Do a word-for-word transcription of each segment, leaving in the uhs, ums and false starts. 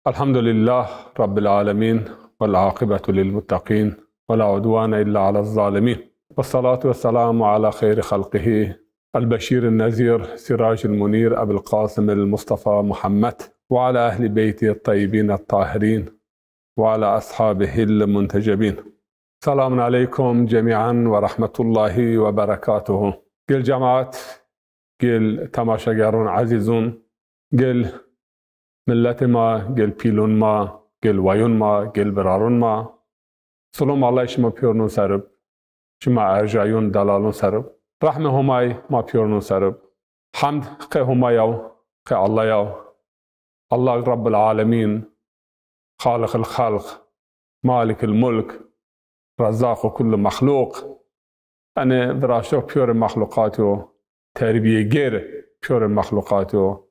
الحمد لله رب العالمين، والعاقبة للمتقين، ولا عدوان إلا على الظالمين، والصلاة والسلام على خير خلقه، البشير النذير، سراج المنير، أبي القاسم المصطفى محمد، وعلى أهل بيته الطيبين الطاهرين، وعلى أصحابه المنتجبين. سلام عليكم جميعا ورحمة الله وبركاته. Gel cemaat, gel temaşegerun ezîzun, gel milletê ma, gel pîlun ma, gel wayun ma, gel birarun ma. Silom Allay şima pîyornun ser ib, şima erjayun, delalun ser ib. Rehmê Homay ma pîyornun ser ib. Hemd qê Homay aw, qê Allay aw. Allah Rabbul Alemîn, Xaliqil Xelq, Malikil Mulk, Rezzaqu kulli mexluq. Yanî viraşto pîyorê mexluqat o, terbîyegêr pîyorê mexluqat o,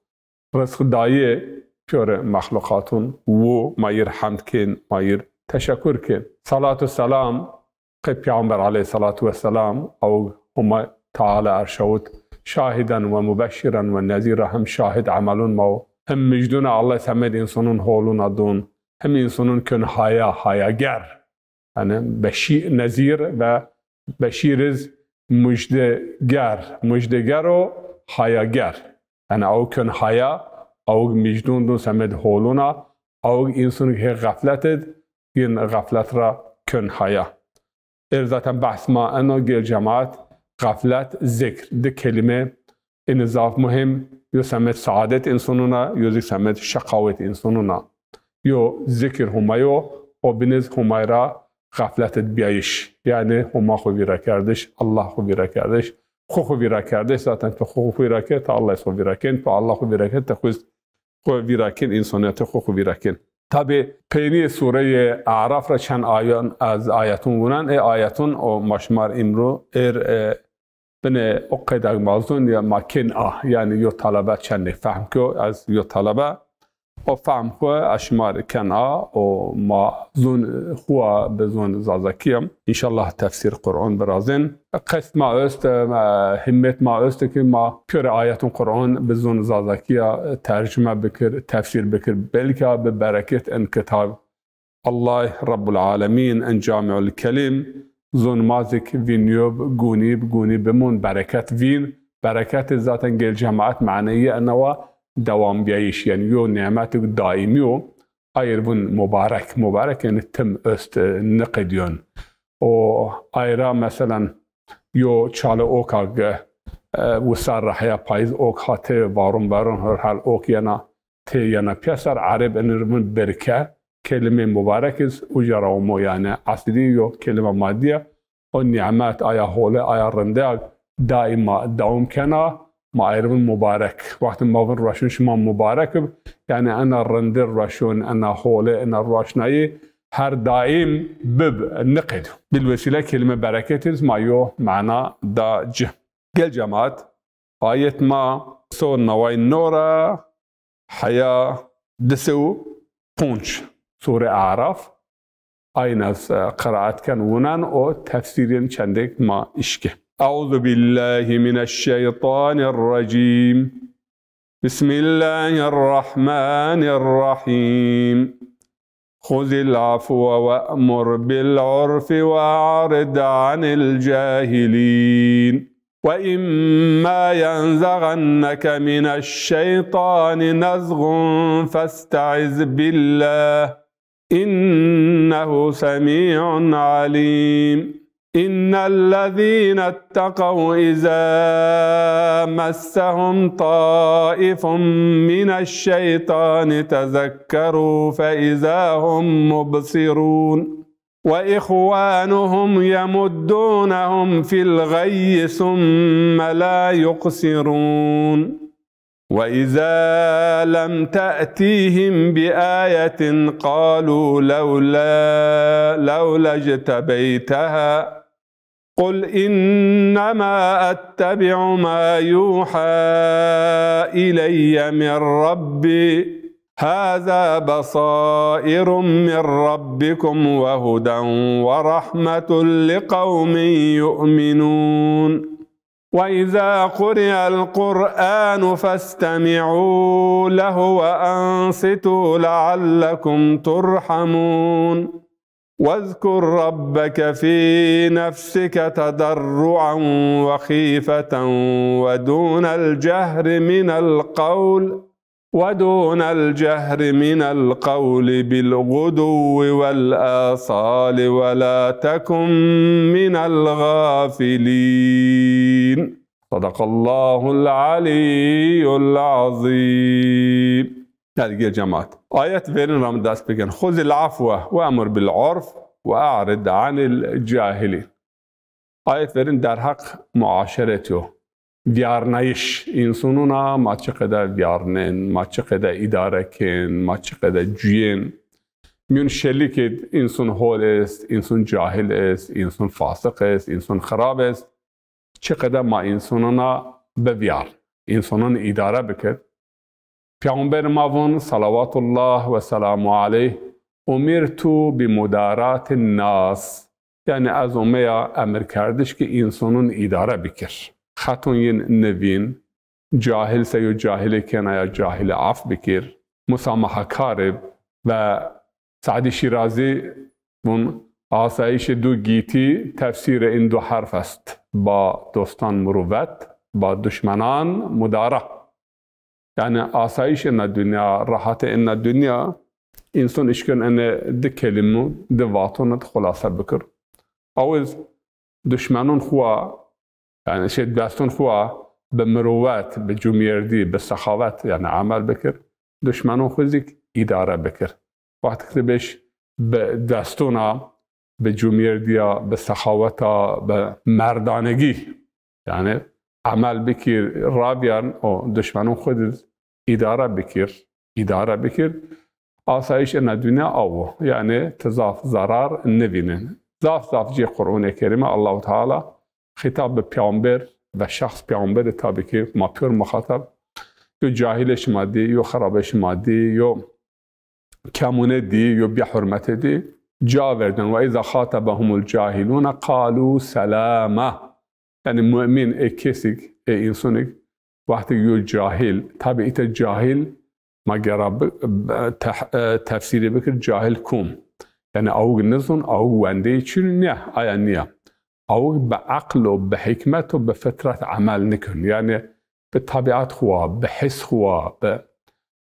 rizq dayê pîyorê mexluqatun wu ma yir hemd kên, ma yir teşekur kên. Salat û selam qê Peyxamber aleyhîsselatu wesselam, ew Homa Teala erşawit, şahiden ve mubeşşiren ve nezîra, hem şahid emelun ma o, hem mijduna Allah semed însanun holuna dun, hem însanun kön haya, hayager. Yanî beşî-, nezîr ve beşîr iz mujdeger, mujdeger o hayager. Yanî ew kön haya, ew mijdun dun semed holuna, ew însun hê xeflet id, yin xeflet ra kön haya. Êr zaten behs ma eno gel cemaat, xeflet, zikr. Di kelîme ini zaf muhîm, yo semed saadet însanun a, yo zî semed şeqawet însanun a. Yo zikir Homay o, o biniz Homay ra xeflet id bîyayîş. Yanî Homa xwu vîra kerdiş, Allah xwu vîra kerdiş, xwu xwu vîra kerdiş. Zaten ti xwu xwu vîra kerd, ti Allah xwu vîra kên, ti Allah xwu vîra kerd, ti xwu xwu vîra kên, însanîyetê xwu xwu vîra kên. Tabî peynîyê sureyê Araf ra çend ayan ez ayetun wunen, ê ayetun o ma şima r îmru êr, e, binê o qeydag ma zun ya ma kên a. Yanî yo talebe çendêk fehm ko, ez yo talebe o fehm xwu ez şima r ken a, o ma zun xwu a bi zun Zazakî ya. Înşallah tefsîr Quran birazên. Qest ma est, e, himmet ma est ki ma pîyorê ayetun Quran bi zun Zazakî ya tercime bikir, tefsîr bikir. Belka bi bereket in kitab Allah Rabbul Alemîn in Camiul Kelim zun ma zik vînîyob, gûnîb, gûnî bimûn, bereket vîn. Bereket id zaten gel cemaat maneyî ena wa dewambîyayîş, yanî yo nîmetik daîmî yo. Ayr vun mubarek, mubarek yanî tim est, e, niqidîyon. O ayra meselen yo çalê okag, e, wisar ra heya payîz ok ha tê, varun verun her hal ok yena tê yena pîyasar, ereb ini r vun birke. Kelîmê mubarek iz uca ra omo, yanî eslî yo kelîme madî ya. O nîmet, aya hole, aya rindeyag daîma dewam kena. Ma ayr vun mubarek. Wextê ma vun rueşun şima mubarek ib. Yanî ena rindi rueşun, ena hole, ena rueşnayî her daîm bib, niqid. Bilwesîle kelîme bereket iz ma yo mana da ci. Gel cemaat, ayet ma so neway no ra heya di sew ponc, Sûre Araf. Ayn ez, e, qiraet ken, wunen o tefsîrên çendêk ma îşkî. Euzu billahi mineşşeytanirracîm. Bismillahirrahmanirrahîm. Xuzil afwe we'mur bil urfi we'rid anil cahilîn. Ve immâ yenzaganneke mineşşeytani nezgun festaiz billâh. إنه سميع عليم. إن الذين اتقوا إذا مسهم طائف من الشيطان تذكروا فإذا هم مبصرون. وإخوانهم يمدونهم في الغي ثم لا يقصرون. وإذا لم تأتهم بآية قالوا لولا، لولا اجتبيتها. قل إنما أتبع ما يوحى إلي من ربي. هذا بصائر من ربكم وهدى ورحمة لقوم يؤمنون. وإذا قرئ القرآن فاستمعوا له وأنصتوا لعلكم ترحمون. واذكر ربك في نفسك تضرعا وخيفة ودون الجهر من القول، ودون الجهر من القول بالغدو والآصال ولا تكن من الغافلين. صدق الله العلي العظيم. Gelgê cemaat. Ayet verîn ra mi dest bikin. Xuzil afwe ve emur bil urf ve a'rid anil cahilin. Ayet verîn derheq muaşeret yo. Vîyarnayîş. Însanûn a ma çi qede vîyarnên, ma çi qede îdare kên, ma çi qede cuyên. Mîyon şelîkê însan hol est, însan cahil est, însan fasiq est, însan xirab est. Çi qede ma însanûn a bivîyar, însanûn îdare bikir. Peyxamberê ma von, salawatullah ve selamu aleyh, "Umirtu bi mudaratin nas." Yanî ez omeya emirkerdiş ki însanûn îdare bikir. Xetûn yin nivîn, cahil se yo cahilê kena ya cahilê af bikir, musamahakar ib ve Sadî Şîrazî vun, asayîşê du gîtî tefsîrê in du herf est. Ba dostan muruvet, ba duşmenan mudara. Yanî asayîşê ena dinya, rahatê ena dinya, însan îşkin ene di kelîmû, di vatûn di xulase bikir. Awiz duşmenûn xwu a, yanî şey, destûn xwu a bi mirûwet, bi cumyerdî, bi sexawet, yanî emel bikir. Duşmenûn xwu zî îdare bikir. Wextik ti bêş bi destûn a, bi cumyerdî ya, bi sexawet a, bi merdanegî, yanî emel bikir, ravîyarn û duşmenûn xwu zî îdare bikir, îdare bikir. Asayîş ena dinya aw o. Yanî ti zaf zarar nivînin. Zaf zaf cê Qur'ûnê Kerîme Allahu Teala xîtab bi peyxamber ve şexs peyxamberî tabî ki ma pîyor muxatab. Yo cahilê şima dî, yo xirabê şima dî, yo kemûne dî, yo bîhurmete dî. Ca verdin, "Ve îza xatabehumul cahilûne qalû selama." Yanî mu'min ê kesik, ê însunik, wextik yo cahil, tabî îta cahil, ma gera bi, bi, teh-, e, tefsîrî bikir, cahil kum. Yanî awik nizon, awik wendeyê çin nîya, aya nîya. Awik bi eql û bi hikmet û bi fitret emel nikir. Yanî bi tabîat xwu wa, bi his xwu wa, bi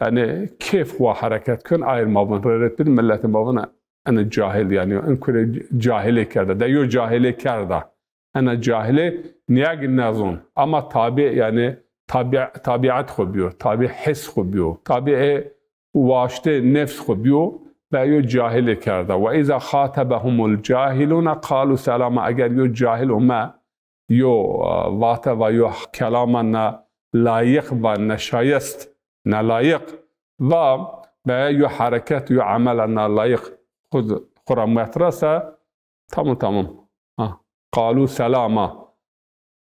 Yanî kêf xwu wa hereket kin, ayr ma vin rêret bid, miletê ma vin ene cahil, yanî in kure cahilê kerda. De yo cahilê kerda. Ena cahilê nîyag nezon. Ama tabî, yanî tabî-, tabîat xwu bîyo, tabî his xwu bîyo, tabî ê waştê nefs xwu bîyo ve yo cahilê kerda. "Ve îza xatabehumul cahilûne qalû selama." Eger yo cahil ome, yo, e, vate va yo kelama na layiq va neşayest, nelayiq va veya yo hereket, yo emela nelayiq xud, xura metrese, tamam, tamam. Ha. Qalû selama.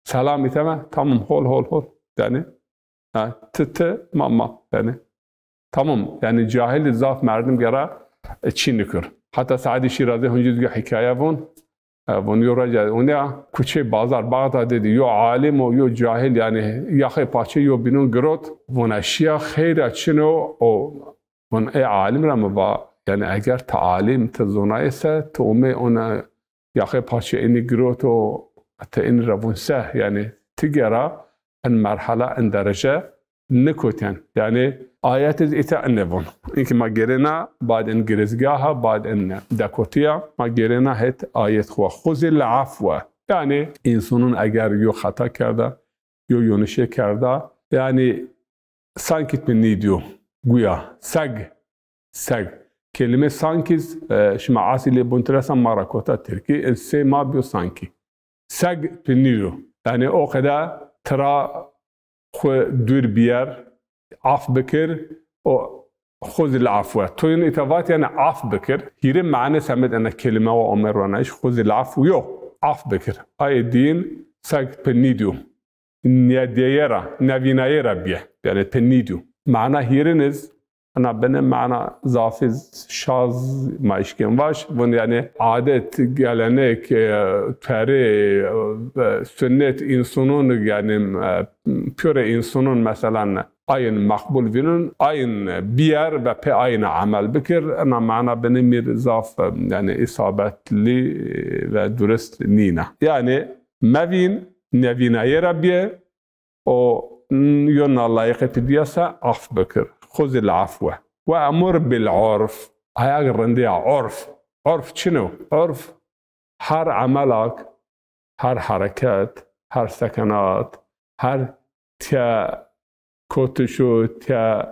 Selam iteme, tamam, hol, hol, hol. Yanî, ha, ti, ti, ma, ma. Yanî, Tamam, yanî cahilî zaf merdim gera, e, çî nikir. Heta Saidî Şîrazî huncî zî yo hîkaye von. E, von yo roce, unya kuçê bazar Baxdadê dî yo alim û yo cahil, yanî yaxê paçê yo bînon girot. Vona şîya xeyra çin o, o von ê alim ra mi va, yanî eger ti alim, ti zonayê se, ti omê ona yaxê paçê inî girot û ti inî ra von se, yanî ti gera in merhala, in derece nikotên. Yanî ayet iz îta ine von. Inkî ma gêrêna bad in girizgaha, bad in dekotiya, ma gêrêna het ayet xwu. Xuzil afwe. Yanî însanûn eger yo xeta kerda, yo yonişê kerda, yanî sankî ti nîdîyo, guya, seg, seg. Kelîme sankî, e, şima asî lê bun tiresa ma ra kota tirkî, e, sê ma bîyo sankî. Seg ti nîdîyo. Yanî o qede tira xwu dûr bîyer, af bikir, o xuzil afwe. To yin îta vat yanî af bikir. Hîrê mane semed ena kelîme wa omer ronayîş, xuzil afwe yo, af bikir. Ayê dîn seg ti nîdîyo. Nêdîyeye ra, nêvînaye ra bîye. Yanî ti nîdîyo. Mana hîrin iz, Ina bini mana zafî şaz ma îşkên vaş. Vun yanî adet, gelenek, e, terê, e, sunnet însunun yanî, e, pîyorê însunun meselan ayin maqbul vînun, ayin bîyer ve pê ayin emel bikir. Ina mana bini mîr zaf, e, yanî îsabetlî ve durist nîna. Yanî mevîn, nevînayê ra bîye, o n-, yo nalayiqê ti dîya se af bikir. Xuzil afwe. Ve emur bil urf. Ayag rindîya urf. Urf çin o? Urf her emelak, her hereket, her sekenat, her tiye kotiş û tiye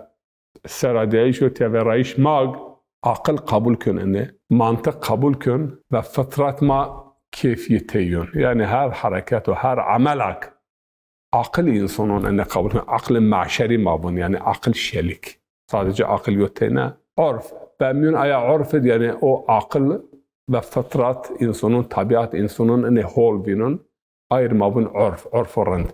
seradeyîş û tiye verayîş mag aqil qebul kun ene, mantiq qebul kun ve fitrat ma kêfî tey yun. Yanî her hereket û her emelak aqil însanon ene qebul kun. Aqlê meşerî ma vun, yanî aqil şelik. Sadece aqil yo teyne. Urf. Bemyun aya urf id, yanî o aqil ve fitrat însanon, tabiat însanon ene hol vînun. Ayr ma vun urf, urf û rind.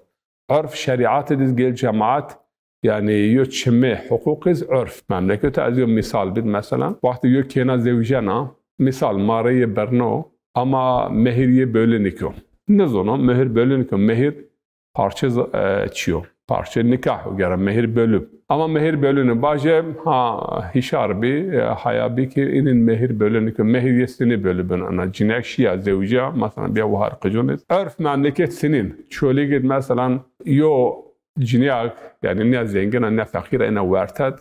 Urf şerîat id iz gel cemaat, yanî yo çimê huquq iz urf. Memleket ez yo mîsal bid, meselan, wextê yo kêna zewjena, mîsal ma rê yê birno, ama mehir yê bölü niko. Nizono, mehir bölü niko. Mehir parçe z-, e, çiyo. Parçe nikah o, gere mehir bölü. Ama mehir bölü ni baje, ha, hişar bi, e, haya bi ki inin mehir bölü niko. Mehir yê sini bölü bin ana. Cinek şiya zewja, mesela, bîya wahar qicun iz. Urf memleket sinin. Çolig id meselan yo cinîyak, yanî ne zengin a, ne feqîr a, ina werted.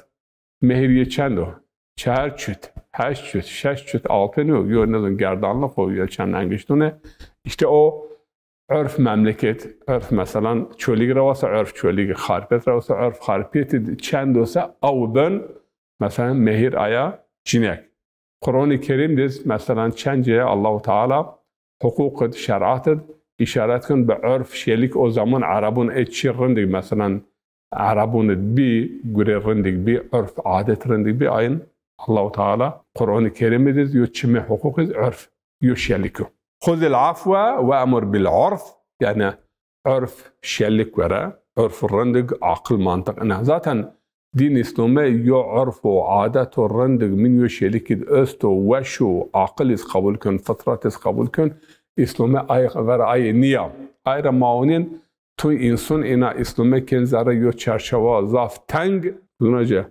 Mehir yê çend o? Çar çut, heşt çut, şeş çut altın o, yo nizon gerdanlık o, yo çend engiştune. İşte o urf memleket, urf meselan Çolig ra wasa urf Çolig, Xarpêt ra wasa urf Xarpêt, çend o se aw bin, meselan mehir aya cinek. Quranê Kerîm diz, meselan, çend ceye Allahu Teala huquq id, şer'at id îşaret kun bi urf şelik o zaman Erebun ê çi rindik, meselan, Erebun id bî, gurê rindik bî, urf, adet rindik bî, ayin Allahu Teala Quranê Kerîm id iz yo çimê huquq iz urf, yo şelik o. Xuzil afwe ve emur bil urf, yanî urf şelik were, urf rindik, aqil mantiq ina. Zaten dîn Îslome yo urf û adet û rindik min yo şelikî di est o, weş o, aqil iz qebul kun, fitrat iz qebul kun, Îslome ay ver ayê nîya. Ay ra ma onîn tu însun îna Îslome kên zerre yo çerçewa zaf teng, zûna ci,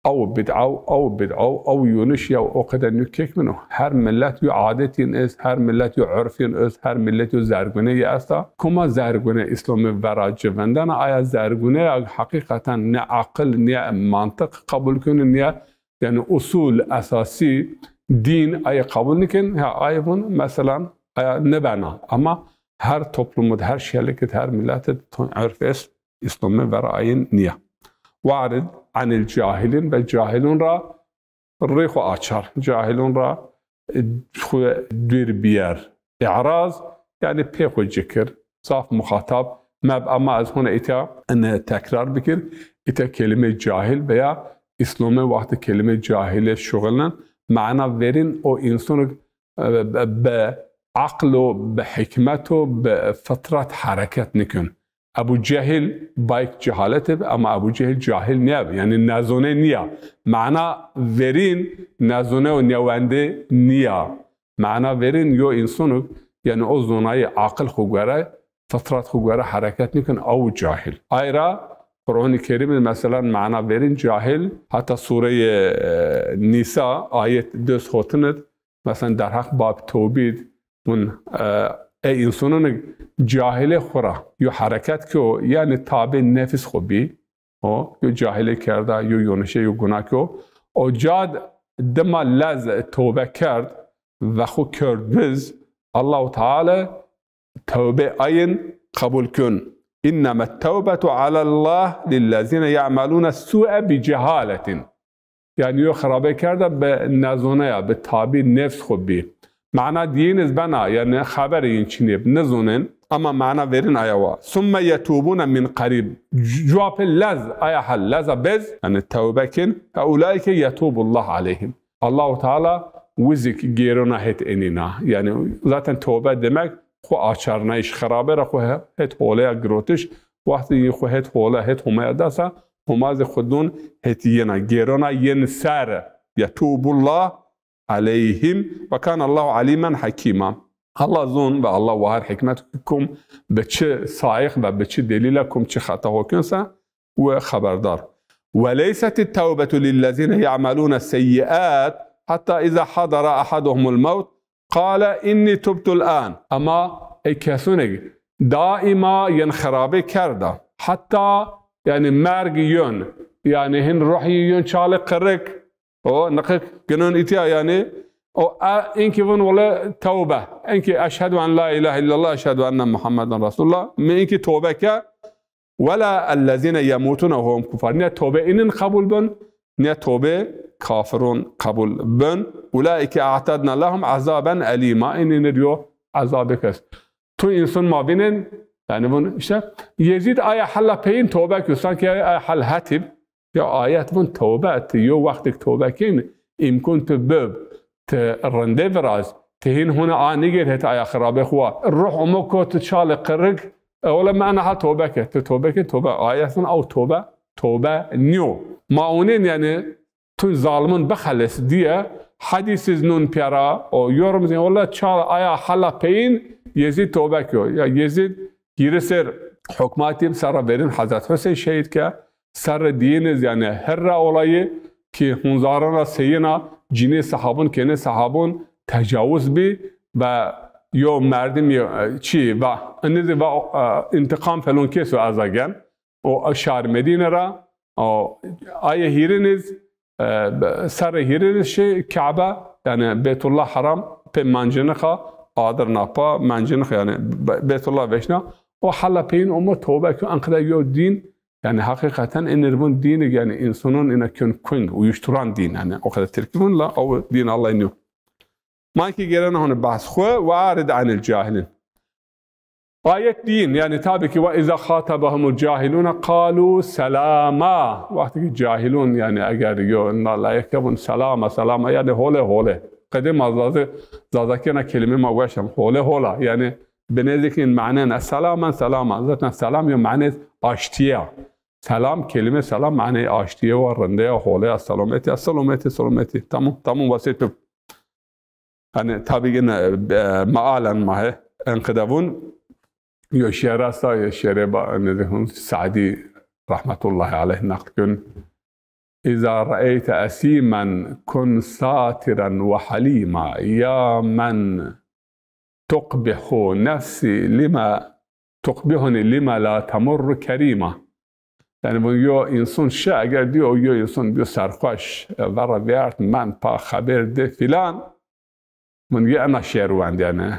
aw bid'a, aw bid'a, aw yoniş ya o qede nû kek min o. Her millet yo adetîn est, her millet yo urfîn est, her millet yo zergune yi esta. Kuma zergune Îslome vera ci vindena, aya zergune ya heqîqeten ne aqil, ne mantiq qebul keno, ne, yanî usul esasî dîn ay qebul nikin. Ha, ay vun, meselan, aya nibena. Ama her toplumud, her şelikid, her milletid ton urf est, Îslome vera ayin nîya. Wa'rid anil cahilin, ve cahilun ra rê xwu açar. Cahilun ra, e, xwu dûr biyer. Î'raz, yanî pê xwu ci kir. Zaf muxatab meb, ama ez hona îta ene tekrar bikir. Îta kelîme cahil veya Îslome wextê kelîme cahile şuxulnen, mana verîn o însonik, e, be, be aql o, bi hikmet o, bi fitrat hereket nikun. Ebu Cehil bayk cehaletê bi, ama Ebu Cehil cahil nîya bi, yanî nezone nîya. Mana verîn nezone û newende nîya. Mana verîn yo însonik, yanî o zonayî aqil xwu gore, fitrat xwu gore hereket nikin, aw cahil. Ayra Quranê Kerîm id, meselan, mana verîn cahil, heta sureyê, e, Nîsa ayet des hotin id, meselan, derheq bab tewbî d, vun, e, ey însonon cahilê xwu ra yo hereket ko, yanî tabê nefis xwu bî, o, yo cahilê kerda, yo yonişe, yo guna ko, o cad dima lez tewbe kerd ve xwu kerd biz, Allahu Teala tewbe ayin qebul kun. Înnemet tewbetu alallah lillezîne ya'melûne sû'e bi cehaletin. Yanî yo xirabe kerda bi nezone ya, bi tabî nefs xwu bî. Mana diyîn iz bena, yanî xeberê yin çinê bi, nizonin, ama mana verîn aya wa. Summe yetûbûne min qarîb. Cuapê lez, aya hal, leza bez, yanî tewbe kin. Fe ulaîke yetûbullah aleyhim. Allahu Teala wizik gêrona het enîna. Yanî zaten tewbe demek xwu açarnayîş, xirabe ra xwu he-, het holeya girotiş. Wextê yi xwu het hole, het homeya dasa, Homa zî xwu dûn hetî yena, gêrona yen ser. Yetûbullah aleyhim ve kânallâhu alîmen hakîma. Allah zûn ve Allah wahar hikmet, kum bi çi saîq ve bi çi delîle kum çi xeta ho kên se, we xeberdar. Ve leysetit tewbetu lillezîne ye'melûne seyyi'at hatta iza hadara ahaduhumul mewt qale inni tubtul an. Ema ey kesûnê daîma yen xirabê kerda. Heta, yanî, merg yön, yanî, hin ruhî yön çalê qirrik, o niqik ginun îtya, yanî, o, e, inkî vun wele tewbe. Inkî eşhedü en la ilahe illallah, eşhedü enne Muhammeden Resulullah. Mi inkî tewbe ke, wela ellezîne yemûtûne hum kufar. Ne tewbe inin qebul bin, ne tewbe kafirun qebul bin. Ulaike a'tedna lehum azaben elîma. Inin ir yo ezabêk est. Tu însun ma vînen, yanî vun îşte, Yezîd aya hela peyin tewbe kî, sankî aya hel hetîb, ya ayet vun tewbe, ti yo wextik tewbe kên, îmkun tu bib, ti rindê viraz, ti hîn hune a nigêr het aya xirabê xwu wa. Ruh omo kot çalê qirrik, e, wele mi ena ha tewbe ke, ti tewbe ke, tewbe. Ayet vun aw tewbe, tewbe nîyo. Ma onên, yanî, tu zalimun bixelis diye, hedîsiz nun pîyara, o yorum zî, wele çal aya hela peyin Yezîd tewbe kîyo. Ya Yezîd hîrê ser hukmatî bi, serra verîn Hezret Huseyn şehîd ke, serra diyîn iz, yanî, hirra olayî kî hunzarana seyina, cinê sahabun, kenê sahabun tecawuz bî ve yo merdim, e, çî ve, ini zî ve, e, întiqam felon keso ez a gen. O şar Medîne ra, o aye hîrin iz, e, serre hîrin iz şi Kabe, yanî Beytullah Heram, pê mencinixa adir na pa, mencinixa, yanî Be-, Beytullah veşna. O hela peyin omo tewbe kî, enqede yo dîn, yanî heqîqeten inir vun dînik, yanî însunun ina kön kung, uyuşturan dîn, yanî o kadar tirkî vun la, o dîn Allah nîyo. Ma kî gêrena hone behs xwu, ve arid anil cahilin. Ayet dîn, yanî tabî kî, ve iza xatabahumul cahilûne qalû selâma. Wextî kî cahilûn, yanî eger yo nalayîq ke vun selama, selama, yanî hole, hole. Qedê ma Zazî, Zazakî na kelîmê ma weş em. Hole, hola. Yanî binê zî kî manên e selamen, selama. Zaten selam yo manê aştîye ya. Selam, kelîmê selam manê aştîye wa, rinde ya, hole ya, selametî ya, selametî, selametî. Tamam, tamam, wasê tu. Hani tabî yine, e, mealen ma he, enqede vun, yo şiir esta, yo şiirê ba-, ne de hon Sadî rahmetullahi aleyh neql kün. İza ra'eyte esimen kun satiren ve halîma. Ya men tuqbihu nefsi lima tuqbihuni lima la temurru kerîma. Yanî vun yo însun şi, eger dîyo yo însun bîyo serxweş, e, verra vîyart, mend pa xebêr di filan, vun yo ena şiir wend, yanî.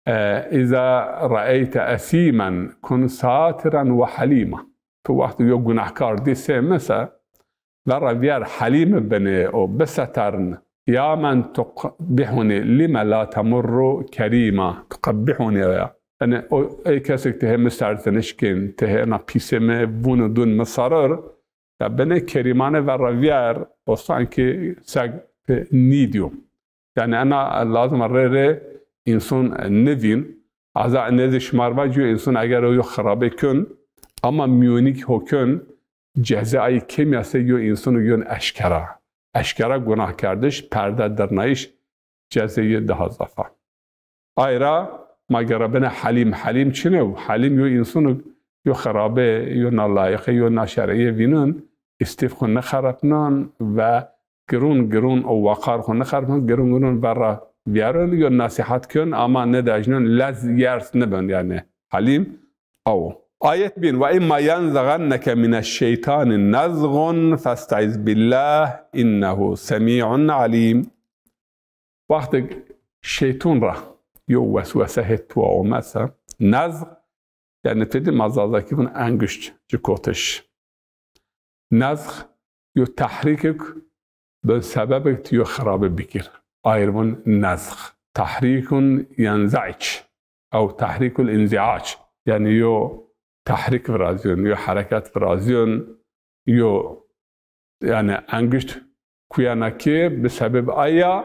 E, iza ra'eyte esîmen kun satiren ve halîma. Tu wextî yo gunahkar dî sê mese, verra vîyar helîm binê û biseterni. Ya men tuqbihunî lime la temurru kerîma. Tuqebbihunî ya. Yanî o, ey kesik ti hê mi serzeniş kên, ti hê ena pîsê mi vûn û dûn mi sarir, ya binê kerîmane verra vîyar, o sankî seg ti nîdîyo. Yanî ena lazim a rê rê însun nivîn. Aza nêzî şima ra vacîyo însun eger o yo xirabê kön, ama mîyonî kî ho kön, cezê ayî kêmî ya sey yo însun û yon eşkera. Eşkera gunahkerdiş, perde dirnayîş, cezê yê daha zaf a. Ay ra ma gera binê helîm. Helîm çin o? Helîm yo însun û yo xirabê, yo nalayîqê, yo naşerîyê vînun, îstîf xwu nixeripnun ve girûn girûn o weqar xwu nixeripnun, girûn girûn verra vîyarun, yo nesîhet kön ama nidejnun, lez yers nibin, yanî helîm aw. Ayet bîn, "Ve imma yenzaganneke mineşşeytani nezgun festaiz billah innehu semî'un alîm." Wextêk şeytun ra yo weswese hê tuwa omese, nezg, yanî ti dî ma Zazakî vun engişt ci kotiş. Nezg yo tehrîkik bin sebebik ti yo xirabî bikir. Ayr vun nezg. Tehrîkun yenzaîc. Ew tehrîkul înzîac. Yanî yo tehrîk virazîyon, yo hereket virazîyon, yo, yanî engişt kuyena ki bi sebeb aya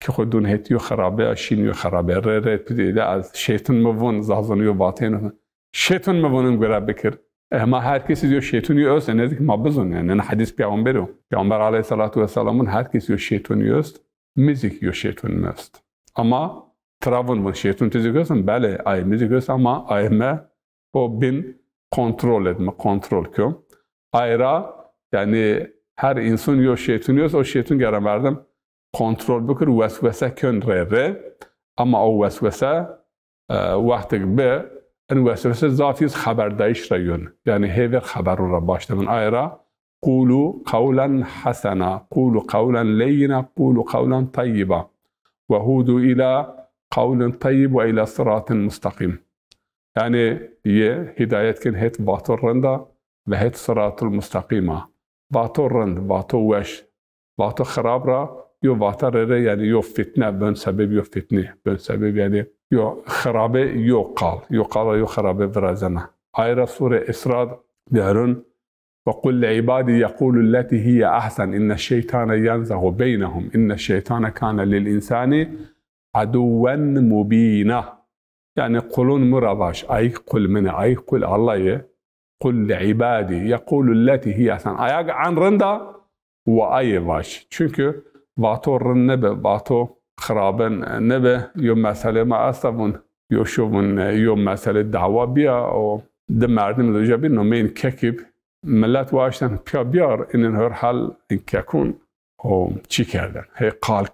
ki xwu dûn hêt yo xirabe ya, şîn yo xirabe. Rê rê tu dî de ez şeytun mi vun, Zazun yo vatên, şeytun mi vun in gure bikir. E, ma her kesî yo şeytun yo est, e, nêzî ke ma bizon, yanî, yanî hedîs peyxamberî yo. Peyxamber aleyhîsselatu wesselam vun, her kesî yo şeytun yo est, mi zî yo şeytun mi est. Ama tira vun, vun şeytun ti zî ki est? Belê, ay mi zî ki est ama ay mi o bin kontrol ed, mi kontrol ken. Ay ra, yanî, her însun yo şeytun yo est, o şeytun gere merdim kontrol bikir, weswese ken rê rê. Ama o weswese, e, wextêk bi, in weswese zafî xeberdayîş ra yon. Yanî hêvêr xeberun ra başte bin. Ay ra, "Qulu qawlen hasena, qulu qawlen leyyina, qulu qawlen tayyiba. Ve hudu ila qawlen tayyib ve ila siratin mustaqîm." Yanî yê hîdayet kin het vato rind a ve het siratul mustaqîm a. Vato rind, vato weş, vato xirab ra yo vata rê rê, yanî yo fitne, ben sebeb yo fitne, ben sebeb yanî yo xirabe, yo qal, yo qal ra yo xirabe virazena. Ay ra sure Îsra d vîyarun, "Ve qul li îbadî yequlu lletî hiye ahsen, inne şeytane yenzaxu beynehum, inne şeytane kane lil însani aduwen mubîna." Yanî qulun mi ra vaj, ayîk qul min ê, ayîk qul Allah yê. "Qul li îbadî yequlu lletî hiye ahsen." Ayag en rind a, wa ayê vaj. Çunkî vato rind nêbi, vato xirabin nêbi. Yo meselê ma esta vun, yo şo vun, yo meselê dawa bîya, o di merdim de uca bî, nomeyên kekî bi, milet waşten pîya bîyar, inin hor hal in kekun o çi kerden. Hey qal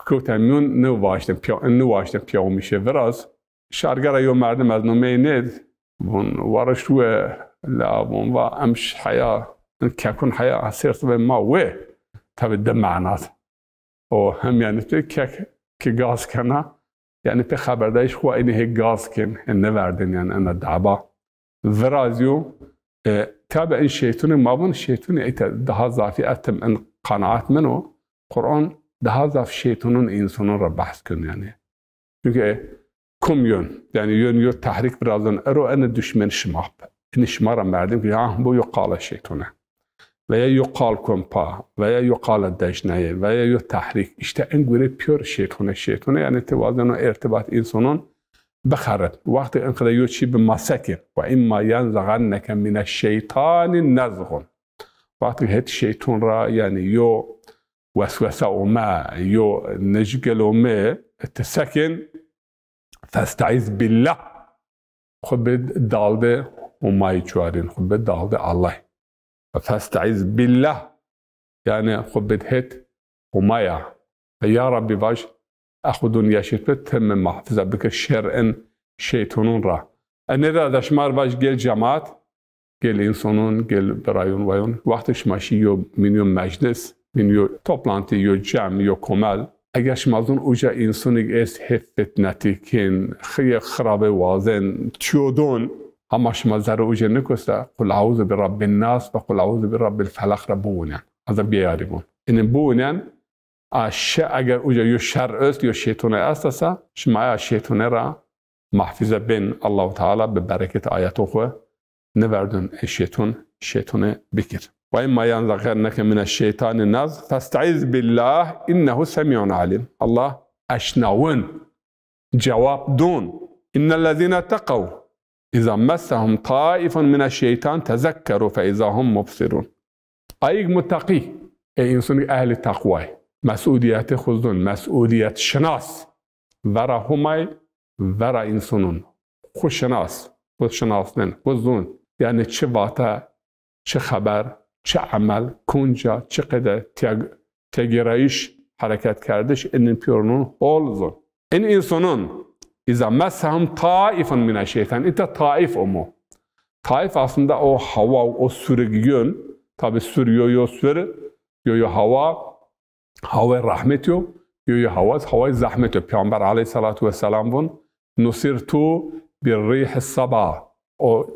kewte mîyon, nêwaşten pîya, nêwaşten pîyawimîşê viraz. Şargera yo merdim ez nomeyî nêd, vun wariş we, la vun va em ş-, heya, in kekun heya sêr sibê ma wê, tabi di manad. O hem yanî ti kek ki gaz kena, yanî pê xeberdayîş xwu inî hê gaz kin, hê nêverdin yanî ena daba. Virazîyo, e, tabi in şeytunê ma vun, şeytunê ete daha zafî etim in qanaat min o. Quran daha zaf şeytunun însunun ra behs kin yanî. Çunkî, e, kum yon, yanî yon yo tehrîk virazon, ero ene duşmen şima bi. Inî şima ra merdim ki, ha, bu yo qala şeytune. Veya yo qal kon pa, veya yo qala dejnayê, veya yo tehrîk. Îşte en gure pîyor şeytune, şeytune, yanî ti wazeno irtibat însunun bixerib. Wextê in qede yo çî bi ma sekin. Ve imma yenzaxenneke mine şeytani nezğun. Wextê het şeytun ra, yanî yo weswese ome, yo necgel ome, ti sekin, festaiz billah. Xwu bid daldê Humayî çuarîn, xwu bid daldê Allah. Festaiz billah. Yanî xwu bid het Humaya. Ve ya Rabbî vaj, e xwu dun yeşît bi, ti mi muhafiza bikir şer in şeytunun ra. E nêda de şima r vaj gel cemaat, gel însanun, gel birayun wayun. Wextê şima şî yo, mîn yo meclis, mîn yo toplantî, yo cem, yo komel. Eger şima zun uca însunik est hê fitnetîkin, xiyê xirabe wazen, tiyodon, hama şima zerrê uca nikosta, Qul euzu bi rabbin nas ve Qul euzu bi rabbil felaq ra biwunen. Eza biyarî bun. Înî biwunen, a şe-, eger uca yo şer est, yo şeytune est esa, şima ya şeytune ra mahfize bên. Allahu Teala bi bereket ayeto xwu niverdun ê şeytun, şeytune bikir. Ve imma yenzaxenneke mine şeytani naz, festaiz billah, innehu semîun alim. Allah eşnawin, cewab dun. Innellezîne teqew, iza messehum taifun mine şeytan tezekkeru fe iza hum mubsirun. Ayik muttaqî, e, însanî ehlî teqway. Mesûlîyetê xwu zûn, mesûlîyetşinas. Vera Humay, vera însanûn. Xwu şinas, xwu şinasnen, xwu zûn. Yanî çi vate, çi xeber, çi emel, kunca, çi qede teg-, tegêrayîş, hereketkerdiş, inin pîyorinûn hol zûn. In însanûn, îza messehum taifun mine şeytan, îta taif omo. Taif aslında o hawa, o surig yön. Tabi sur yo yo sur, yo yo hawa, haway rahmet yo, yo yo hawa, haway zahmet yo. Peyxamber aleyhîsselatu wesselam vun, "Nusirtu bir rîhi saba." O,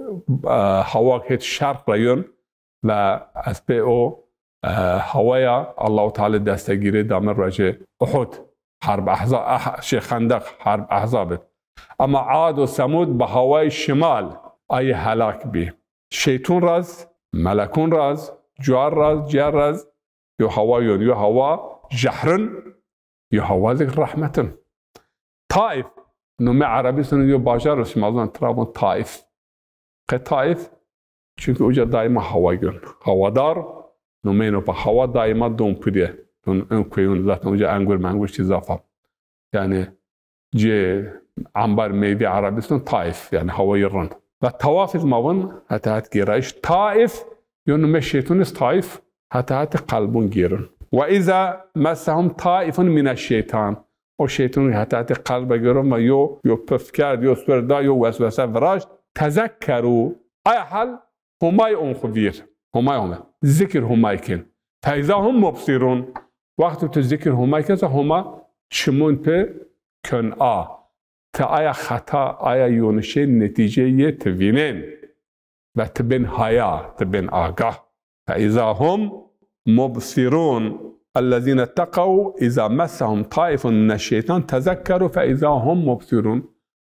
e, hawa het şerq ra yön ve ez pê o, e, hawaya Allahu Teala destegîrî da mi rocê Uhud. Herb Ehza-, Ah-, şey, Xendeq, Herb Ehzab id. Ama Ad û Semud bi hawayê şimal ayê helak bî. Şeytun raz, melekun raz, cuar raz, cier raz, yo hawa yon, yo hawa jehrin, yo hawa zî rehmetin. Taif, nomê Erebîstanî yo bajar o, şima zon tira von Taif. Qe Taif, Çunkî uca daîma hawa yon. Hawadar, numeyno pa hawa daîma don pidê. Don en kueyun zaten uca engur mengur çi zaf a. Yanî cê embar meyvê Erebistan Taif, yanî hawayî rind. Ve tawaf iz ma vun heta het gêrayîş Taif, yo nume şeytun iz Taif, heta het qelbun gêrun. Ve iza messehum taifun mine şeytan. O şeytun heta het qelbe gêrun ve yo, yo pif kerd, yo swer da, yo weswese viraşt. Tezekkeru. Aya hal Homay on xwu vîr. Homay Homay. Zikir Homay kin. Feyza hum mubsirun. Wexto tu zikir Homay kesa Homa çimun pi kön a. Ti aya xeta, aya yonişê netîceyê ti vînên. Ve ti bên haya, ti bên agah. Feyza hum mubsirun. Ellezîne teqew îza messehum taifun mineşşeytan tezekkeru feyza hum mubsirun.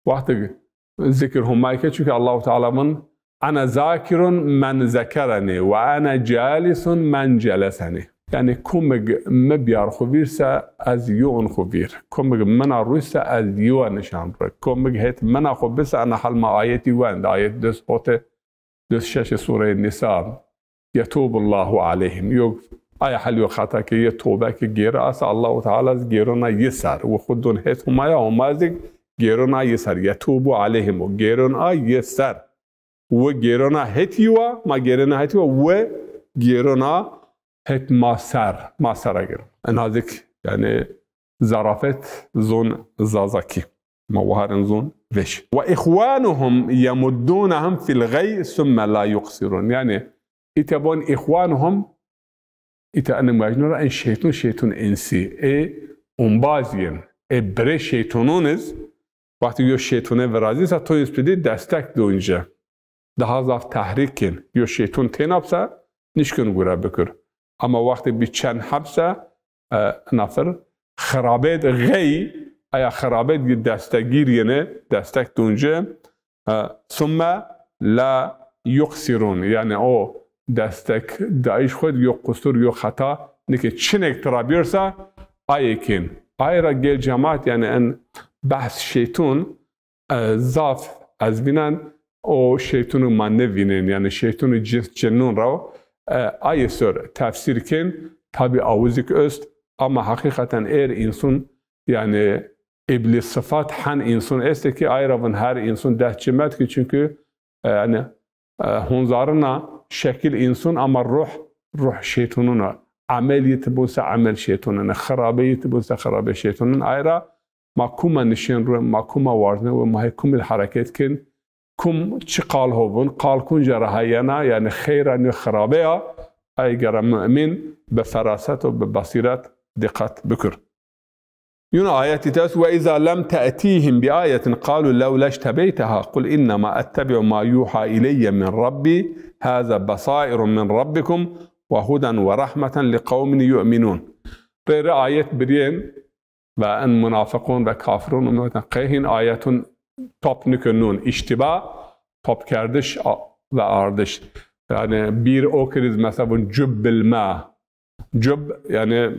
Wextig zikir Homay ke, çunke Allahu Teala vun, "Ene zakirun men zekereni ve ene calisun men celeseni." Yanî kumig mi biyar xwu vîr se ez yuun xwu vîr. Kumig mina rûy se ez yua nişan rûy. Kumig hêt mina xwu bi se ena hal ma ayetî wend. Ayet des hotê, des şeşê Sureyê Nîsa. Yetûbullahu aleyhim. Yo, aya hal yo xeta ke yê tobe ke gêri asa Allahu Teala z gêrona yi ser. Wi xwu dun hêt Homaya, Homa zî gêrona yi ser. Yetûbu aleyhim. O gêrona yi ser. Wi gêrona hêt yi wa, ma gêrona hêt yi wa, wi gêrona hêt ma ser. Ma sera gêrona. Ena zî yanî zarafet zon Zazakî. Ma waharin zon vêş. Ve ihwanuhum yemuddunehum fil ğey summe la yuqsirun. Yanî îte bon ihwanuhum, îte ene muecnû ra en şeytun, şeytun insî. Ê umbaz yên. Ê birê şeytunun iz, wextî yo şeytune virazî sa to iz pidî destek dûn ci. Daha zaf tehrîk kên. Yo şeytun têna bi se nişkên gure bikir. Ama wextê bî çend heb se, e, nafir xirabêt xey, aya xirabêt gi destegîr yene, destek dûn ci, e, summe la yuqsirun. Yanî o destek dayîş xwu yo qusur, yo xeta nike, çinek tira bîr se ayê kên. Ay ra gel cemaat, yanî en behs şeytun, e, zaf ez vînen o şeytunu ma nêvînên, yanî şeytunu cins cinnun ra, e, ayê ser tefsîr kên, tabî awizik est, ama heqîqeten êr însun, yanî îblîs sifat hen însun estê ki ay ra vin her însun dest cimet ki, çunkî, e, yanî, e, hunzarina şekil însun ama ruh, ruh şeytunun a. Emel yi ti bun se emel şeytunun, xirabe yi ti bun se xirabe şeytunun. Ay ra ma kuma nişên rû, ma kuma warzne ve ma hê kumî di hereket kên, kum çi qal ho vun, qal kunca ra heyena, yanî xeyr a nî xirabe ya, ay gere mumîn bi feraset û bi besîret dîqet bikir. Yuna ayetî test, "Ve iza lem te'tihim bi ayetin qalu lewla iştebeyteha qul innema ettebi'u ma yuha ileyye min Rabbi, haza basairun min Rabbikum ve huden ve rahmeten li qawmin yu'minun." Rê rê ayet biriyên, ve en munafiqun ve kafirun ummetin qey hîn ayetun top nikinun, iştiba, topkerdiş a-, ve ardiş. Yanî bir o kriz mesela bun cub bilme. Cub yanî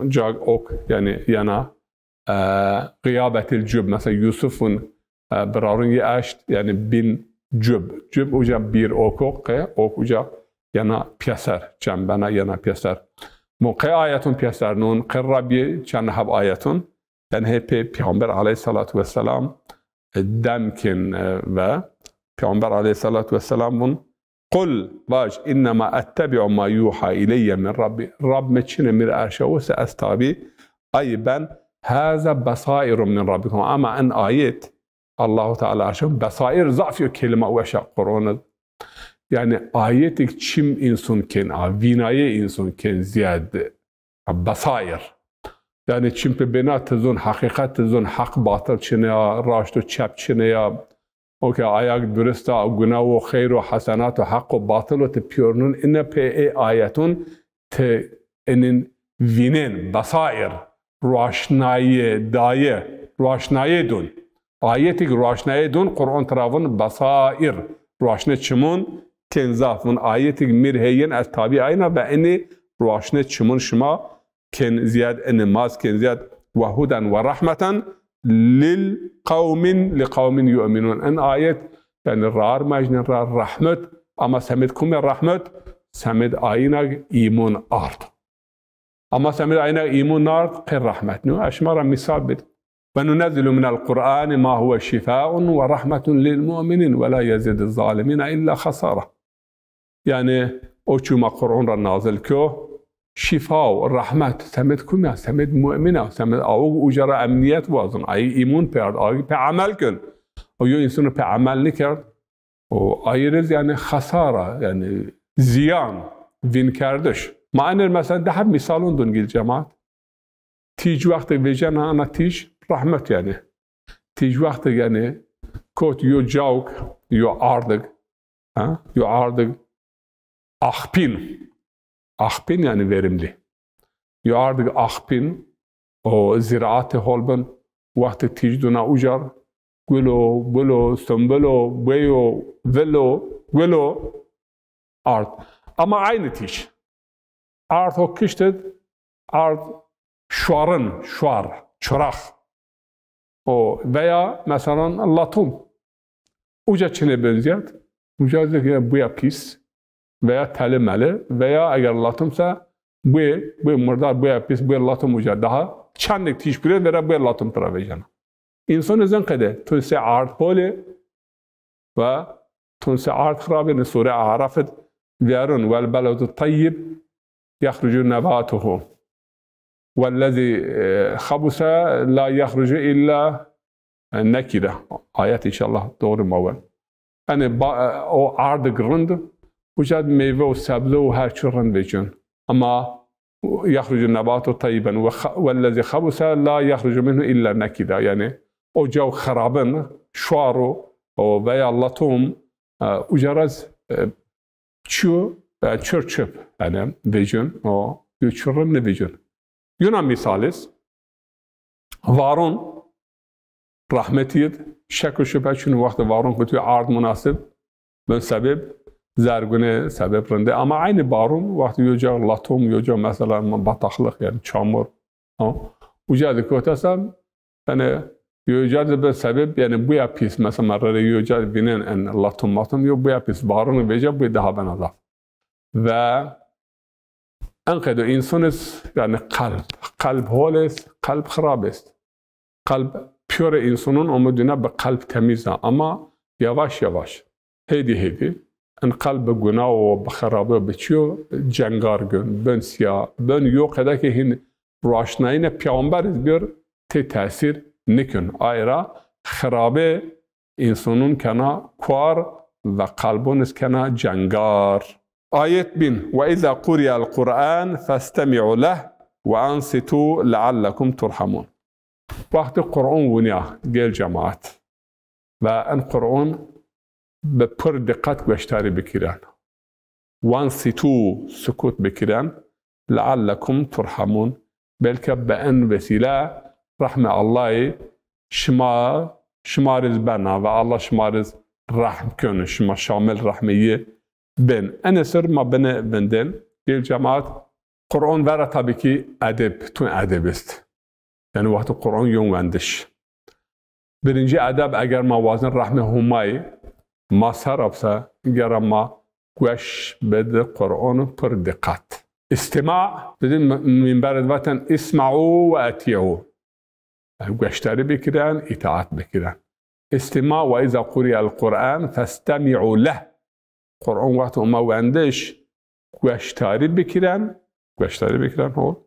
cag ok yanî yena, e, gıyabetil cub. Mesela Yusufun, e, birarun yi eşt yanî bin cub. Cub uca bir ok o qe, ok uca yena pyeser, çembena yena pyeser. Mu qey ayetun pyeser nun, qey Rabbi çend heb ayetun. Yanî hê pê Peyxamber aleyhissalatu vesselam, e, dem kên, e, ve Peyxamber aleyhissalatu vesselam vun, "Qul, vaj, innema ettebi'u ma yuha ileyye min Rabbi." Rab mi çine mir erşawo se ez tabî ayî ben, "Haza basairun min Rabbikum." Ama en ayet, Allahu Teala erşawo, basair zaf yo kelîma weş a Qur'an. Yanî ayetik çim însun kên a, vînayê însun kên ziyad. Besair. Yanî çim pi bêna ti zon heqîqet, ti zon heq batil çine ya, raşt û çep çine ya. O ke ayag durist a, guna û xeyr û hesenat û heq û batil û ti pîyornun ine pê ê ayetun ti inin vînên, besair, roşnayê daye, roşnayê dun. Ayetik roşnayê dun, Qur'on tira vun besair, roşne çimun, kên zaf vun. Ayetik mir heyên ez tabî ayna ve inî roşne çimun şima kên ziyad, inî maz kên ziyad. Ve huden ve rahmeten lil qawmin, li qawmin yu'minun. In ayet, yanî rar mecnên ra rahmet, Ama semed kumê rehmet, semed ayînag îmun ard. Ama semed ayînag îmun nard, qey rehmet nîyo. Ez şima ra mîsal bid. Ve nunezzilu minel Qur'ani ma huve şifaun ve rahmetun lil mu'minin ve la yezidu zalimina illa xesara. Yanî o çî ma Qur'an ra nazil kyo, şîfa û rehmet semed kum ya, semed mu'min a, semed awig uca ra emniyet wazin, ayî îmun pê ard, ayî pê emel kin. O yo însano pê emel nikerd, o ayî riz yanî xesara, yanî ziyan, vînkerdiş. Ma enir mesela di heb mîsalon dun gil cemaat. Tîj wextê vejena, ana tîj rehmet yanî. Tîj wextê yanî kot yo cawk, yo ardig, ha? Yo ardig axpîn. Axpîn yanî verimli. Yo ardig axpîn, o ziraatê hol bin, wextê tîj duna ucar, gulo, bulo, sumbilo, bueyo, vilo, gulo, ard. Ama aynî tîj. Ard ho kişt id, ard şuarin, şuar, çirax. O veya meselan latum. Uca çinê benzîyat? Uca zî ke buya pîs veya teli meli veya eger latum se buê, buê murdar, buya pîs, buê latum uca daha çendêk tîj pîrê vera buê latum tira vejena. Însanê zin qede, tu se ard holê ve tu se ard xirabê, ne Sûre Araf id vîyarun, "Wel beledu teyyib yexrucu nebatuhu. Wellezî, e, xebuse la yexrucu illa, e, nekîde." Ayet înşallah doğru ma we. Yanî ba-, e, o ardig rind, uca di meyve û sebze û her çi rind vecin. Ama yexrucu nebatu teyyiben ve xa-, wellezî xebuse la yexrucu minhu illa nekîda. Yanî o caw xirabin, şuar o, o veya latum, e, uca ra z, e, çiyo, e, çir çip, yanî vecin, o yo çi rind nivecin. Yuna mîsal iz, varon rahmetî id, şek û şubhe çin o, wextê varon kutiyo ard munasib bin sebeb, zergune sebeb rinde. Ama aynî baron wextê yo ca latom, yo ca mesela bataxlix, yanî çamur, ha? Uca di kotesa, yanî yo ca di bin sebeb, yanî buya pîs, mesela ma rere yo ca vînen en latom matom, yo buya pîs, baron veca buy daha bena zaf. Ve en qedo însan iz, yanî qelb, qelb hol est, qelb xirab est. Qelb pîyorê însanon omo dîna bi qelb temîz a, ama yavaş yavaş, hêdî hêdî, in qelb bi guna û bi xirabe û bi çîyo cengar gon, ben sîya, ben yo qede ke hîn roşnayîne peyxamber iz bîyor, tê tesîr nikon. Ay ra xirabe însanon kena kuar ve qelbon iz kena cengar. Ayet bin, "Ve iza quriyel Qur'an festemi'u leh ve ansitu leallekum turhamun." Wextê Qur'on winiya, gel cemaat, ve in Qur'on bi pir diqet gueştarî bikiren. Wansitu, sukut bikiren, leallekum turhamun. Belke bi en vesîle rehmê Allahî şima, şima riz bena ve Allah şima riz rehm keno, şima şamil rehmê yi bin. Enê ser ma bine vindên. Gel cemaat, Qur'on vera tabî kî edeb, tun edeb est. Yanî wextê Qur'on yon wendiş. Birincî edeb eger ma wazin rehmê Humay ma ser ra bise, gera ma gueş bidi Qur'on pir diqet. Îstîma, didin mi-, mînber id vaten, "Îsma'u ve etî'u." Yanî gueşdarî bikiren, îtaat bikiren. Îstîma, "Ve iza quriyel Qur'an festemi'u leh." Qur'on wextê oma wendiş, gueşdarî bikiren, gueşdarî bikiren, ho.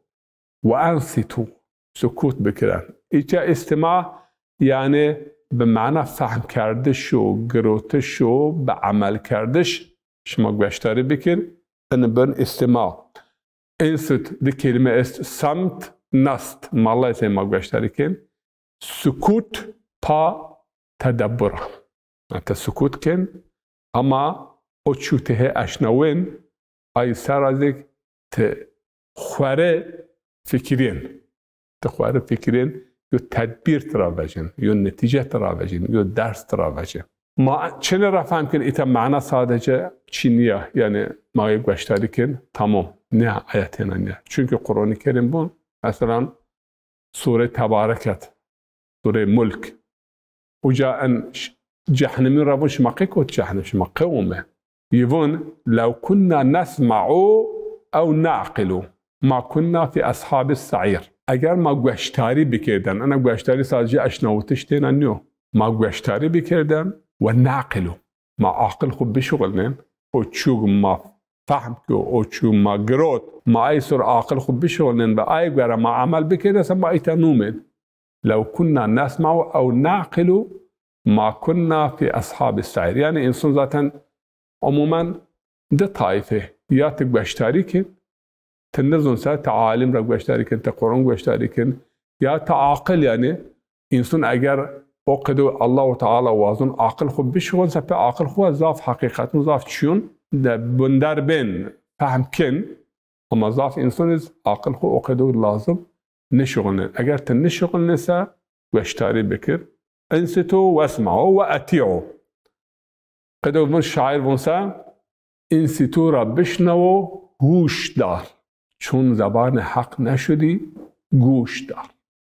"Ve ensitu", sukut bikiren. Îca îstîma, yanî bi mana fehm kerdiş û girotiş û bi emel kerdiş, şima gueşdarî bikir, ini bin îstîma. Însit di kelîme est, semt, nest. Mallay sey ma gueşdarî kên. Sukut pa tedebbur a. Yanî ti sukut kên, ama o çî ti hê eşnawên, ay ser ra zî ti xwu rê fikirîn. Ti xwu rê fikirîn, yo tedbîr tira vecin, yo netîce tira vecin, yo ders tira vecin. Ma çinê ra fehm kên, îta mana sadece çî nîya, yanî ma yê gueşdarî kên, tamam, nîya, ayetêna nîya. Çunkî Qur'onî Kerîm bun, meselan, Sûrê Tebareket, Sûrê Mulk. Uca en ş-, cehnemî ra vun, şima qey kot cehnem, şima qey ome? Yi vun, "Lew kunna nesma'u ew na'qilu, ma kunna fi ashabis sa'ir." Eger ma gueştarî bikirden, ena gueştarî sadece eşnawitiş têna niyo. Ma gueştarî bikirden we naqilu. Ma aqil xwu bişuxulnên, o çûg ma fehm kî, o çûg ma girot, ma ay sor aqil xwu bişuxulnên ve ay gore ma emel bikirden se ma îta nûmên. "Lew kunna nesma'u ew naqilu ma kunna fi ashabis sa'ir." Yani insan zaten umumen di taife, ya ti gueştarî kin, ti nizon se, ti alim ra gueştarî kin, ti Quran gueştarî kin, ya ti aqil, yani insan eger o qedo Allahu Teala wazon aqil xwu bişuxuln se, pe aqil xwu zaf heqîqetun zaf çiyun de bunder bên, fehm kin, ama zaf insan iz aqil xwu o qedo lazim nişuxulnên. Eger ti nişuxulnên se, gueştarî bikir. "Insitu wesma'u ve eti'u." Qedo vun şair vun se, "Insitu ra bişnawo, hûş dar. Çun zebanê Heq neşudî, gûş dar."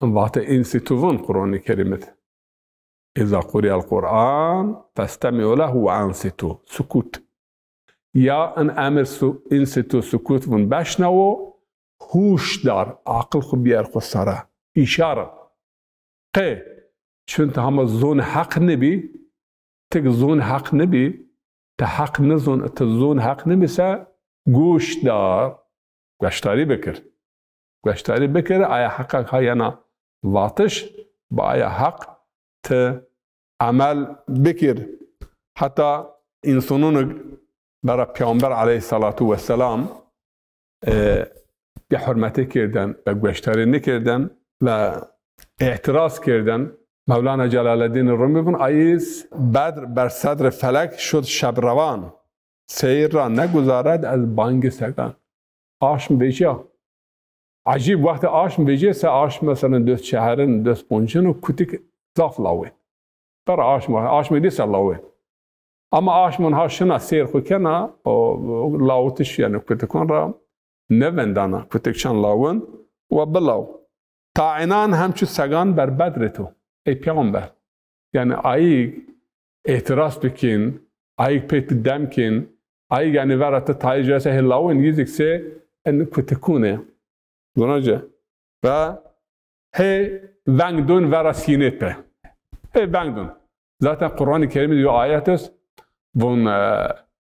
Vate insitu vun Quranê Kerîm id. "Îza quriyel Quran festemi'u lehu ve ensitu." Sukut. Ya in emir su, insitu sukut vun beşnawo, hûş dar, aqil xwu biyar xwu sara. Îşare. Qe, çun ti hema zon heq nibî, ti zon heq nibî, ti heq nizon, ti zon heq nibî se, gûş dar, gueştarî bikir. Gueştarî bikir, aya heqa ka yena vatiş, bi aya heq ti emel bikir. Heta însanûn vera Peyxamber aleyhissalatu vesselam, e, bêhurmetî kerdên ve gueştarî nikerdên ve îtiraz kerdên. Mewlana Celaleddîn Rumî vun, ayîz Bedr ber sedrê felek şud şebrewan. Seyr ra neguzared ez bangî segan. Aşm vecîya. Ecîb, wextê aşm vecîya se aşm, mesela, dös çeherin, dös poncin û kutik zaf lawên. Ber aşm, aşmê dî se lawên. Ama aşmon ha şina seyr xwu kena, o, o lawitiş, yani kutikon ra nevendana, kutik çan lawin we bilaw. Tainan hem çu segan ber Bedrê to, ey peyxamber. Yani ayîg îtiraz bikin, ayîg pê ti dem kin, ayîg yani vera ti tayê cese hê lawin, yîzik se en kutikune. Zona ci. Ve hê veng dun vera sînê pe. Hê veng dun. Zaten Quranê Kerîm de yo ayet est, vun, e,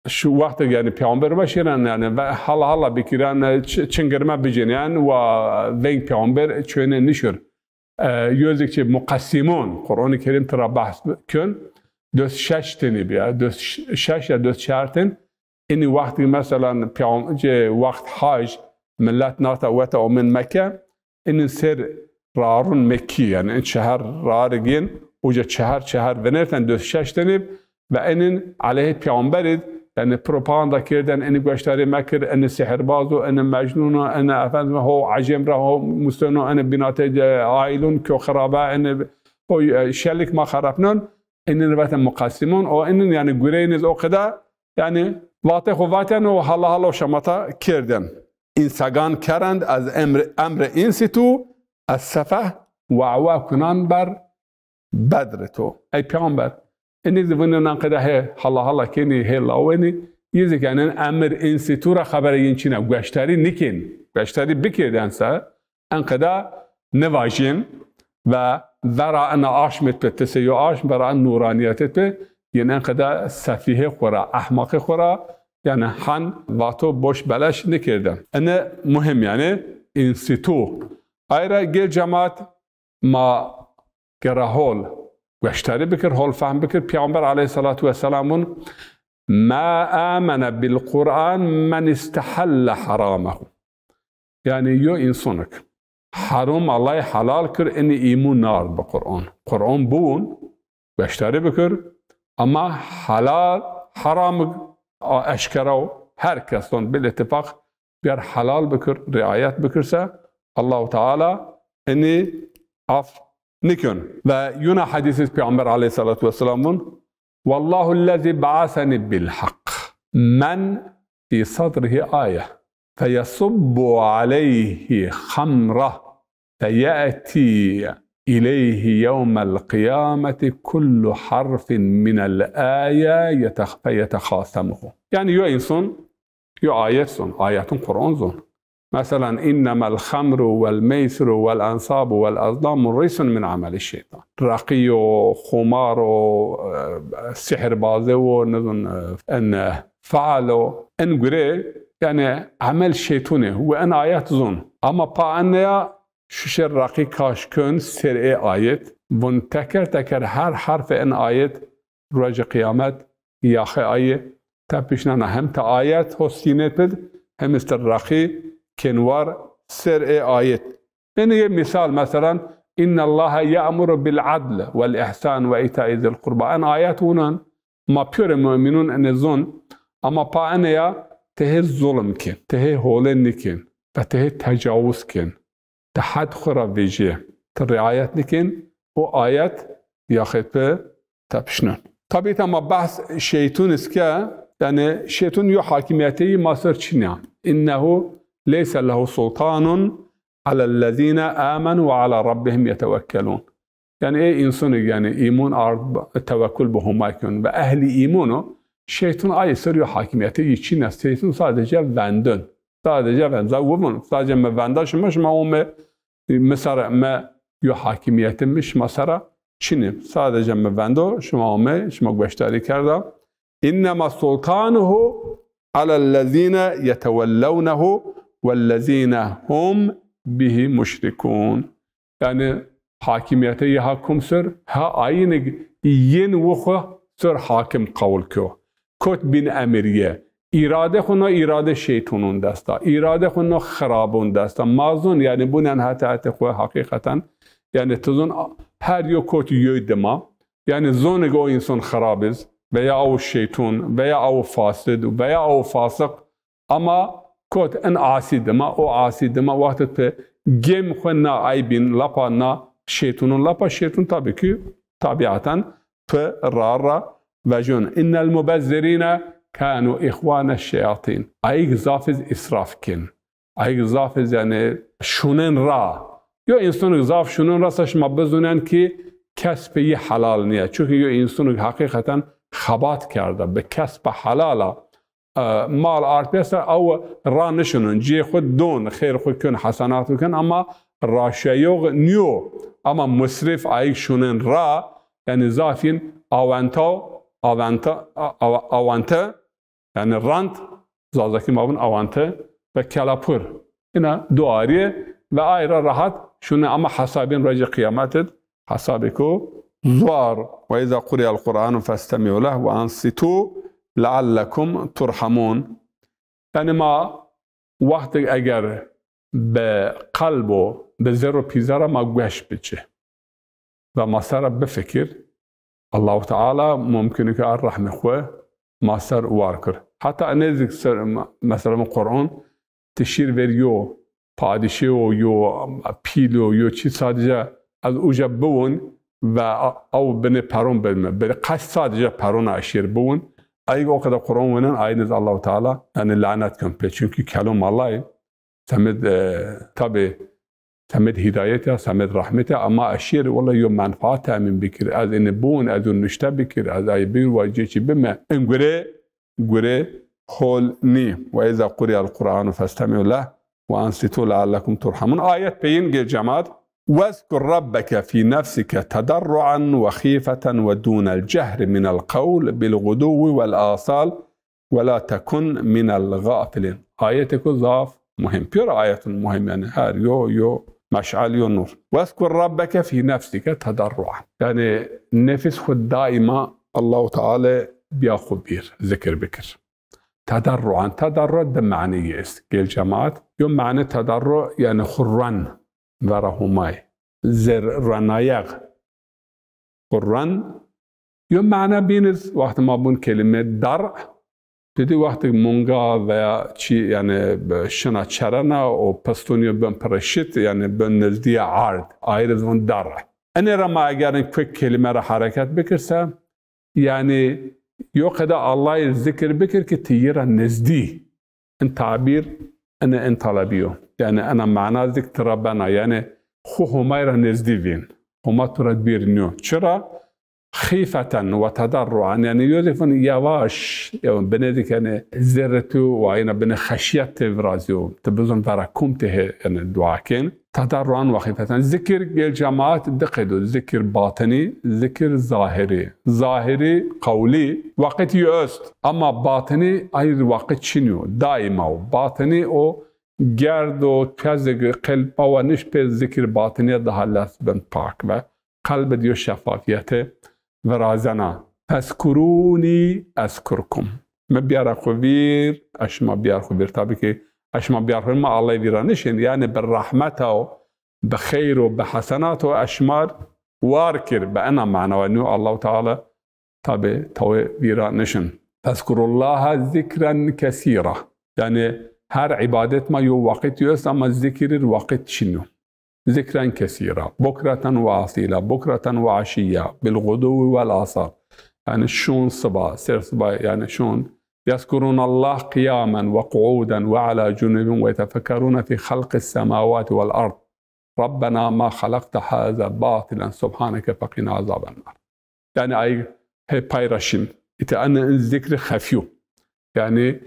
şu wextê yani peyxamber veşîren yani ve hala hala bikiren, e, ç-, çingirme bicênên wa veng peyxamber çöne nişir. E, yozîk çi muqessimûn, Quranê Kerîm tira behs kön, dös şeş tenî biya, dös şeş ya dös çar ten, inî wextî mesela peyxam-, ce wext haj, millet nata weta omên Mekke, inî ser rarun Mekkî, yani in şeher rarigên, uca şeher şeher vinerten dös şeş tenî, ve enin aleyhê peyxamberî, yani propaganda kerdên, enî gueştarî mekir, enî sihirbaz o, enî mecnun o, enî efendim ho ecem ra ho musten o, enî binate, e, ailun kö xirabe, enî o, e, şelik ma xerepnon, enin vete muqessimûn, o enin yani gureyin iz o qeda, yani vate xo vaten o hala hala o şamata kerdên. Însegan kerend ez emr, emrê însitu, ez sefeh we'we kunan ber Bedrê to. Ey peyxamber, inî zî vînên enqede hê hala hala kenî, hê lawenî, yî zî kenên emir însitu ra xebere yin çîna, gueştarî nikên, gueştarî bikêrden se, enqede nivajîn ve vera ena aşmêt pe, ti se yo aşm, vera en nûranîyetêt pe, yin enqede sefîhê xwu ra, ehmaqê xwu ra, yani han vato boş beleş nikêrden. Ene muhim yani, însitu. Ayra gel cemaat, ma gera hol gueştarî bikir, hol fehm bikir. Peyxamber aleyhissalatu vesselam vun, "Ma amene bil Qur'an men istehelle haramahu." Yani yo însonik herom Allay helal kir, inî îmûn nard bi Qur'an. Qur'an biwun, gueştarî bikir, ama helal, heramik a eşkera o, her keson bil ittifaq biyar helal bikir, riayet bikir se, Allahu Teala inî af nikön. Ve yuna hedîs iz Peyxamber aleyhissalatu vesselam vun, "Wallahu lezî ba'aseni bil haq. Men fi sadrihi aye. Feyesubbu aleyhi xamra. Feye'ti ileyhi yewmel qiyameti kullu harfin minel aye yeteh-, feyetexasemuhu." Yanî yo însan yo ayet zon, ayetun Quran zon. Meselan, "Innemel xemru vel meysiru vel ensabu vel ezlamu ricsun min ameli şeytan." Raqî yo, xumar o, e, sihirbazi wo, nizon, e, en, e, faal o, en gure, yanî emel şeytun ê, wi en ayet zon. Ama pa eneya şuşe raqî kaş kön ser ê ayet, vun teker teker her harfê en ayet rojê qiyamet yaxê aye tepişnena, hem ti ayet ho sînê pid, hem ister raqî kên war ser ê ayet. Enê yê misal, meselan, "Innallaha ya'muru bil adl vel ihsan ve ita'i zil qurba." En ayet wunan, ma pîyorê mu'minun enê zon, ama pa eneya ti hê zulm kên, ti hê hole nîkên ve ti hê tecawuz kên. Ti hed xwu ra vejîyê. Ti riayet nikên, o ayet yaxê tu tepişnon. Tabî ta ma behs şeytun iz ke, yanî şeytun yo hakimiyetê yî ma ser çin ya. "Innehu leyse lehu sultanun alellezîne amenu ve ala rabbihim yetewekkelun." Yanî ê însanê, yanî îmon ard, tewekkul bi Homay kön ve ehlî îmon o, şeytun ay ser yo hakimiyetê yî çin ya. Şeytun sadece vendon. Sadece vend-, za-, vun, sadece mi venda şima, şima ome mi sere, mi yo hakimiyeti mi şima sera çinî. Sadece mi vendo, şima ome, şima gueştarî kerda. "Innema sultanuhu alellezîne yetewellewnehu vellezîne hum bihi muşrikûn." Yanî hakimiyete yê ha kum ser, ha ayînig yên wi xwu ser hakim qewul kyo. Kot bîn emir yê. Îrade xwu no îrade şeytunun dest a. Îrade xwu no xirabun dest a. Ma zon, yanî, bunen hete hete xwu heqîqeten. Yanî, ti zon her yo kot yoy dima. Yanî, zonig o însan xirab iz, veya aw şeytun, veya aw fasid, veya aw fasiq. Ama kot in asî dima, o asî dima, wextê ti gêm xwu na ay bîn, lapa na şeytunun, lapa şeytun tabî ki tabîaten pi ra ra vejun. "Innel mubezzirîne kanu îxwane şeyatîn." Ayîg zaf iz îsraf kên. Ayîg zaf iz, yanî, şunen ra. Yo însanig zaf şunen ra se şima bizunen ki kesbê yî helal nîye. Çunki yo însanig heqîqeten xebat kerda, bi kesba helala e, mal ard pêser, ew ra nişinun, cihê xwu don, xêr xwu kön, hesenat xwu kön, ama raşeyox nîyo. Ama musrif ayîg şunen ra, yanî zafîn awentaw, awenta, a-, awa-, awante, yanî rant, zazakî ma vun awante ve kelapur. Ina du arîye ve ay ra rahat şunen ama hesabîn rojê qiyamet id hesabêko zuar. "Ve izâ quriyel Qur'anu festemi'u leh ve ansitû leallekum turhamûn." Yanî ma wextig eger bi qelb û bi zerr û pîzera ma gueş biçi ve ma sera bifikir, Allahu Teala mumkin o ki a rehmê xwu ma ser war kir. Heta enê zik ser, me-, mesela mi Qur'an ti şîr ver yo padîşê o, yo pîl o, yo çî sadece ez uca biwin ve a-, ew binê peron bidime. Bi qeşt sadece perona şîr biwin. Ayîg o qede Qur'an winen, ayîn iz Allahu Teala, yanî, lanet kön pê. Çunki kelom Allah ê. Semed, e, tabî, semed hîdayet ya, semed rahmet ya, ama ez şêrî wela yo menfaat temin bikir, ez ini bûn, ez û nuşte bikir, ez ay bir ve cê çî bime. In gure, gure hol nî. "Ve izâ quriyel Qur'anu festemi'u leh ve ansitû leallekum turhamûn." Ayet peyin gel cemaat. "Vezkur rabbeke fî nefsike tedarru'an ve xîfeten ve dûnel cehri minel qewl bil gudûvi vel asal." "Ve la tekun minel gafilin." Ayetêko zaf muhîm. Pîyor ayetun muhîm, yanî her yo, yo meşal, yo nur. "Vezkur rabbeke fî nefsike tedarruan." Yanî nefis xwu daîma Allahu Teala biya xwu bîr, zikir bikir. Tedarruan, tedarru di maneyî est. Gel cemaat, yo mane tedarru, yanî xwu ren vera Homay. Zerr renayex. Qurran. Yo mana bîn iz, wextê ma bûn kelîme dar, ti dî wextê munga veya çî, yanî, şina çerena û pistonî yo bin pire şit, yanî bin nizdîya ard. Ayîr iz vûn dar. Enê ra ma eger in kuek kelîme ra hereket bikir se, yanî yo qede Allahî zikir bikir ki ti yi ra nizdî. In tabîr, ene in talebî yo. Yanî ena mana zik ti ra bena. Yanî xwu Homay ra nizdî vîn. Homa tu ra dûr nîyo. Çira? Xîfeten ve tedarruan, yanî yo zî vun yewaş, yanî binê zî kenê zerre tu wa yena binê xeşyet tê virazîyo. Ti bizun vera kum tê hê, yanî dua kên. Tedarruan ve xîfeten. Zikir gel cemaat di qeyd o. Zikir batinî, zikir zahirî. Zahirî, qewlî, waqit yi est. Ama batinî ay waqit çin yo. Daima o. Batinî o gerd o, tezig qelb awa niş pê zikir batinîye daha lez bin pak ve qelbid yo şefafiyete virazena. Fezkurûnî ezkurkum. Mi biyara xwu vîr, ez şima biyar xwu vîr. Tabî ki ez şima biyar xwu vîr, ma Allay vîra nişên. Yanî bi rehmeta o, bi xeyr o, bi hesenat o ez şima r war kir. Bi ena mana wa nîyo Allahu Teala tabî tawê vîra nişin. Fezkurullaha zikren kesîra. Yanî her îbadet ma yo waqit yo est ama zikir ir waqit çin yo. Zikren kesîra, bukreten ve asîla, bukreten ve aşîya, bilxuduwwi wel asal. Yanî şûn siba, sêr siba, yanî şûn. Yezkurûnallah qiyâmen ve qu'ûden ve alâ cunûbihim ve yetefekkerûne fî xelqis semâwâti wel ard. Rabbena ma xelekte hâza batilen subhaneke feqîna azâben nar. Yanî ay hê pay ra şin. Îta ene in zikri xefî yo. Yanî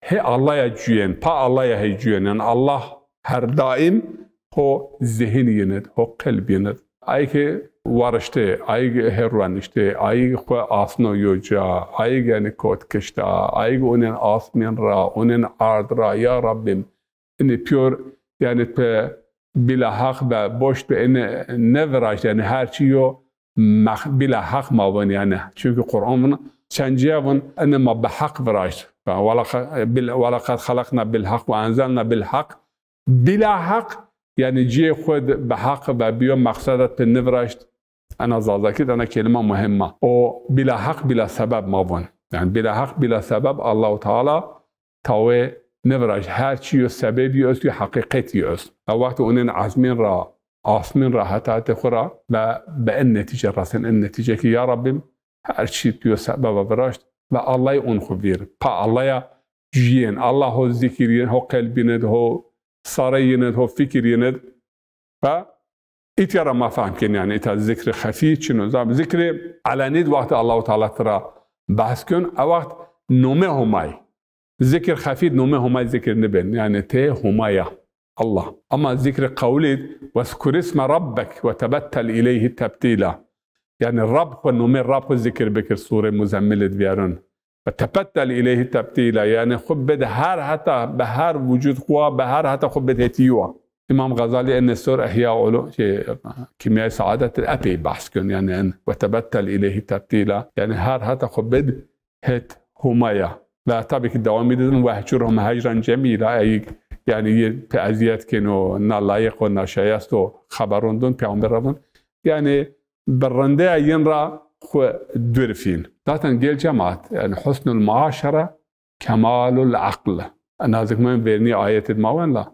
hê Allaya cuyên, pa Allaya hê cuyên. Yanî Allah her daîm ho zihîn yin id, ho qelb yin id. Ay ki wariştê, ay ki hê rueniştê, ay ki xwu asno yo ca, ay ki yanî kot kişta, ay ki unên asmîn ra, unên ard ra, ya Rabbim, inî pîyor, yanî pe bila heq be, boşt be, inî nêviraşt, yanî her çî yo mex-, bila heq ma vun yanî. Çunkî Quran vun, çencîya vun, inî ma bi heq viraşt. Wela-, bil-, welaqad xelaqna bil heq ve enzelna bil heq. Bila heq, yanî cîyê xwu di bi heq ve bi yo meqsedet pe nêviraşt. Ena Zazakî de ena kelîma muhîm a. O bila heq, bila sebeb ma vun. Yanî bila heq, bila sebeb Allahu Teala tawê nêviraşt. Her çî yo sebebî yo est, yo heqîqetî yo est. E wextê unên ezmîn ra, asmîn ra heta hetê xwu ra ve bi in netîce resên. In netîce ki ya Rabbim, her çî tu yo sebeba viraşt ve Allay un xwu vîr. Pa Allaya cuyên. Allah ho zikir yin id, ho qelb yin id, ho sare yin id, ho fikir yin id. Ve îtya ra ma fehm kên, yanî îta zikrê xefî çin o. Zam-, zikrê elenî di wextê Allahu Teala ti ra behs kên, e wext nomê Homay. Zikir xefî di nomê Homay zikir nibên. Yanî ti Homay a, Allah. Ama zikrê qewlî di, "Wezkurisme rabbek ve tebettel îleyhî tebtîla." Yanî Rab xwu, nomê Rab xwu zikir bikir, Sûrê Muzemmil id vîyarun. "Ve tebettel îleyhî tebtîla", yanî xwu bid her heta, bi her vucud xwu, bi her heta xwu bid hetî yi wa. Îmam Xezalî enê sor Îhya Ulu-, şey, Kîmyayê Seadet epey behs kên, yanî en "ve tebettel îleyhî tebtîla", yanî her heta xwu bid het Homaya. Ve tabî ki dewamî didin, "Vehcurhum hecren cemîla", ey, yanî yi pê ezîyet kên o, na layiq o, na şayest o, xeberun dun, peyxamber ra vun. Yanî bi rindeya yin ra xwu dûr fîn. Zaten gel cemaat, yanî husnul muaşere kemalul aql. Nazikmen vernî ayetê di ma wen la,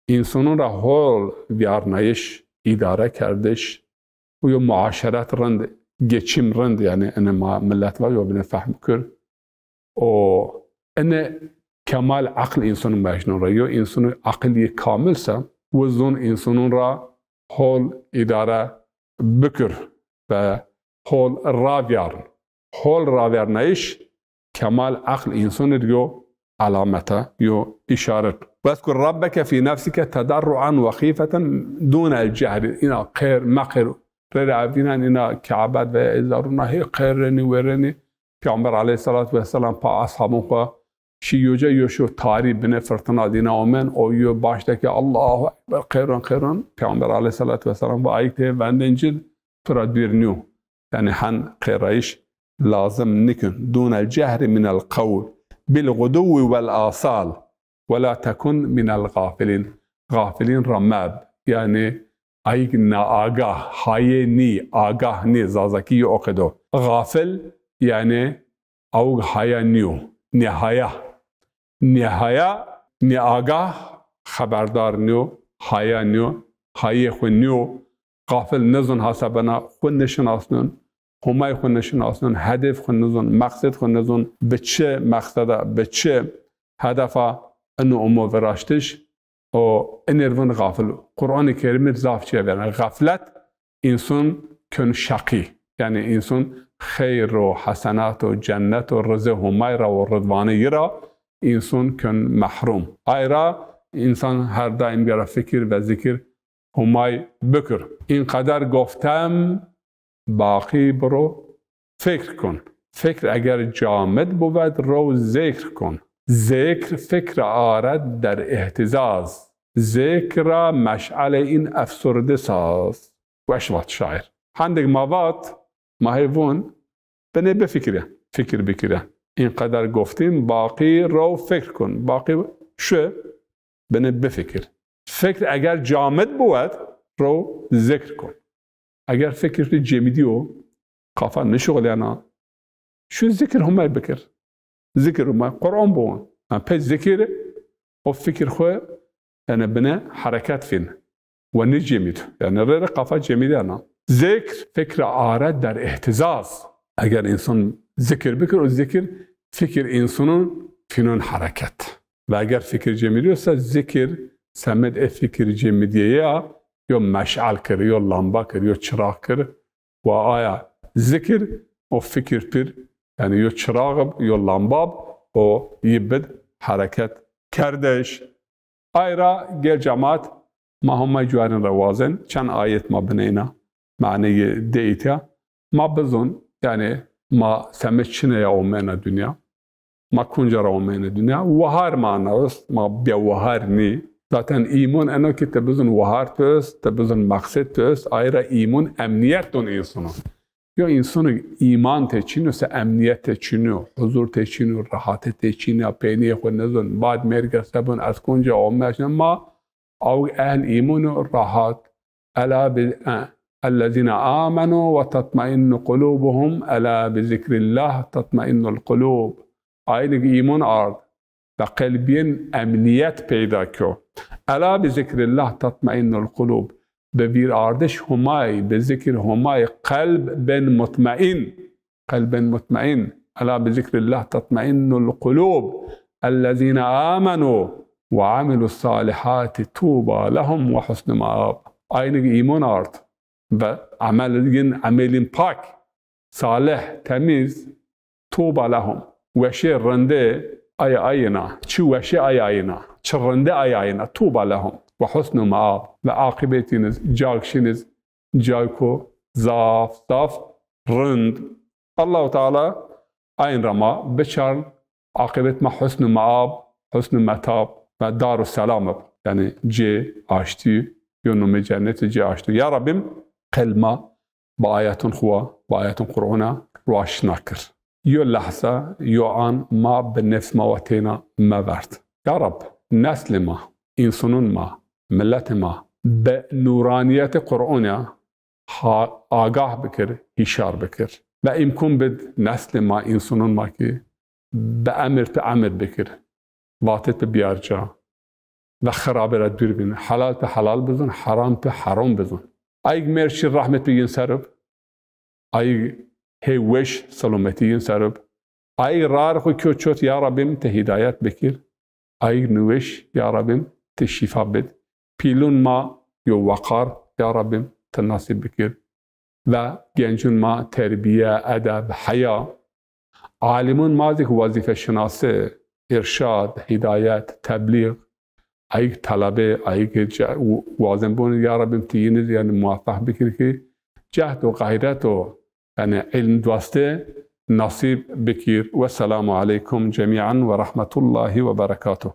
însanun ra hol vîyarnayîş, îdare kerdiş, û yo muaşeret rind, geçim rind, yanî ene ma millet va yo bine fehm kir. O ene kemal aql însanun mecnun ra. Yo însanun aqil yi kamil se, wi zon însanun ra hol îdare bikir ve hol ravîyarn. Hol ravîyarnayîş kemal aql însanî di yo elamete, yo îşaret. "Wezkur rabbeke fî nefsike tedarruan ve xîfeten dûnel cehri." Îna qêr, meqêr, rê rê evînen îna Keabet ve êzarûna hê qêr renî, wêrenî. Peyxamber aleyhîsselatu wesselam pa eshabûn xwu şî yo ca, yo şo tarî binê firtina dîna omen, o yo baş de ke Allahu Ekber, qêron, qêron. Peyxamber aleyhîsselatu wesselam va ayîk tê vendên cid tu ra dûr nîyo. Yanî hen qêrayîş lazim nikin. "Dûnel cehri minel qewl, bil guduwwi wel asal, ve la tekun minel gafilîn." Gafilîn ra meb. Yanî ayîk naagah, hayê nî, agah nî, Zazakî yi o qedo. Gafil, yanî awg haya nîyo, nêhaya. Nêhaya, nêagah, xeberdar nîyo, haya nîyo, hayê xwu nîyo. Gafil nizon hesebena, xwu nişinasnun, Homay xwu nişinasnun, hedef xwu nizon, meqsed xwu nizon, bi çi meqseda, bi çi hedefa ino umo viraştiş, o inêr vun gafil. Quranê Kerîmî zaf çîya vîyarna. Xeflet însun kön şeqî. Yanî însun xeyr û hesenat û cennet û rizê Homay ra û ridwanê yi ra înson kin mehrûm. Ay ra însan her daîm gera fikir ve zikir Homay bikir. În qeder goftem, baqî biro fikr kun. Fikr eger camid buved, ro zikr kun. Zikr fikr ared der ihtizaz. Zikr ra meş'elê în efsurde saz. Weş vat şair. Hendek ma vat, ma hê vûn, binê bifikirê, fikir bikirê. În qeder goftîm, baqî ro fikr kun. Baqî şu, binê bifikir. Fikr eger camid buved, ro zikr kun. Eger fikir tu cemidîyo, qafa nişuxulena, şu zikir Homay bikir. Zikir Homay, Quran biwon. Yani pê zikir o fikir xwu, yani bine hereket fîn. Ve nêcemîd. Yani rê rê qafa cemidena. Zikr fikr ared der ihtizaz. Eger însan zikir bikir, o zikir fikir însanun fînun hereket. Ve eger fikir cemidîyosa zikir semed e fikir cemidîye ya, yo meş'al kir, yo lamba kir, yo çiraq kir. Wa aya zikir o fikir pir, yani yo çirağ b, yo lamba b, o yi bid hereket kerdiş. Ay ra gel cemaat, ma Homay cuarin ra wazen, çend ayet ma bineyna, maneyê de îtya. Ma bizon, yani ma semed çine ya omena dinya. Ma kunca ra omeyne dinya? Wahar ma ana est, ma bêwahar nî. Zaten îmon eno ki ti bizun wahar tu est, ti bizun meqsed tu est, ay ra îmon emniyet don însonu. Yo însonu îman tê çin o, se emniyet tê çin o, huzur tê çin o, rahatê tê çin o, peynîyê xwu nizon, bad merge sebun, ez kunca ome, ma Awg ehl îmon û rahat. Ela bi, e, ellezîne amenu ve tatmaînnu qulubuhum, ela bi zikrillah tatmainnul qulub. Aynig îmon ard ve qelbîyên emnîyet peyda kyo. Ela bi zikrillah tatmainnul qulub. Bi vîrardiş Homay, bi zikir Homay qelb bên mutmaîn. Qelben mutmaîn. Ela bi zikrillah tatmainnul qulub. Ellezîne amenu ve amilus salihati tuba lehum ve husnu maab. Aynig îmon ard ve emel yin, emelin pak, salih, temiz, tuba lehum. Weşê rinde ay ayina, çi weşê ay ayina, çi rinde ay ayina, tuba lehum. Ve husnu maab. Ve aqibetiniz, cag şiniz, cayko zaf, zaf rind. Allahu Teala ayn ra ma biçarn, aqibet ma husnu maab, husnu metab ve daru selam ib. Yani cê aştî, yo nome cenneti cê aştî. Ya Rabbim, qelb ma bi ayetun xwu, bi ayetun Qur'una ruaşna kir. Yo lehza, yo an ma bi nefs ma wa têna meverd. Ya Rab, neslê ma, însunun ma, milletê ma bi nuraniyetê Qur'una ha-, agah bikir, hîşar bikir. Ve îmkun bid neslê ma, însunun ma ki bi emir tu emir bikir. Vatê tu biyar ca. Ve xirabe ra dûr bîn. Helal tu helal bizun, heram tu heram bizun. Ayg mêrd şî rehmet bi yin ser ib. Ayg hê weş selametî yin ser ib. Ayg rar xwu kyo çot ya Rabbim ti hîdayet bikir. Ayg niweş ya Rabbim ti şîfa bid. Pîlun ma yo weqar ya Rabbim ti nasîb bikir. Ve gencun ma terbîye, edeb, heya. Alimon ma zî ki wazîfeşinasi, îrşad, hîdayet, teblîg, ayg telebe, ayg ce-, wazenbon, ya Rabbim ti yîniz yani muweffeq bikir ki cehd û gayret û yani ilm dosti nasîb bikir. Wesselamu aleykum cemî'an ve rahmetullahi ve berekatuh.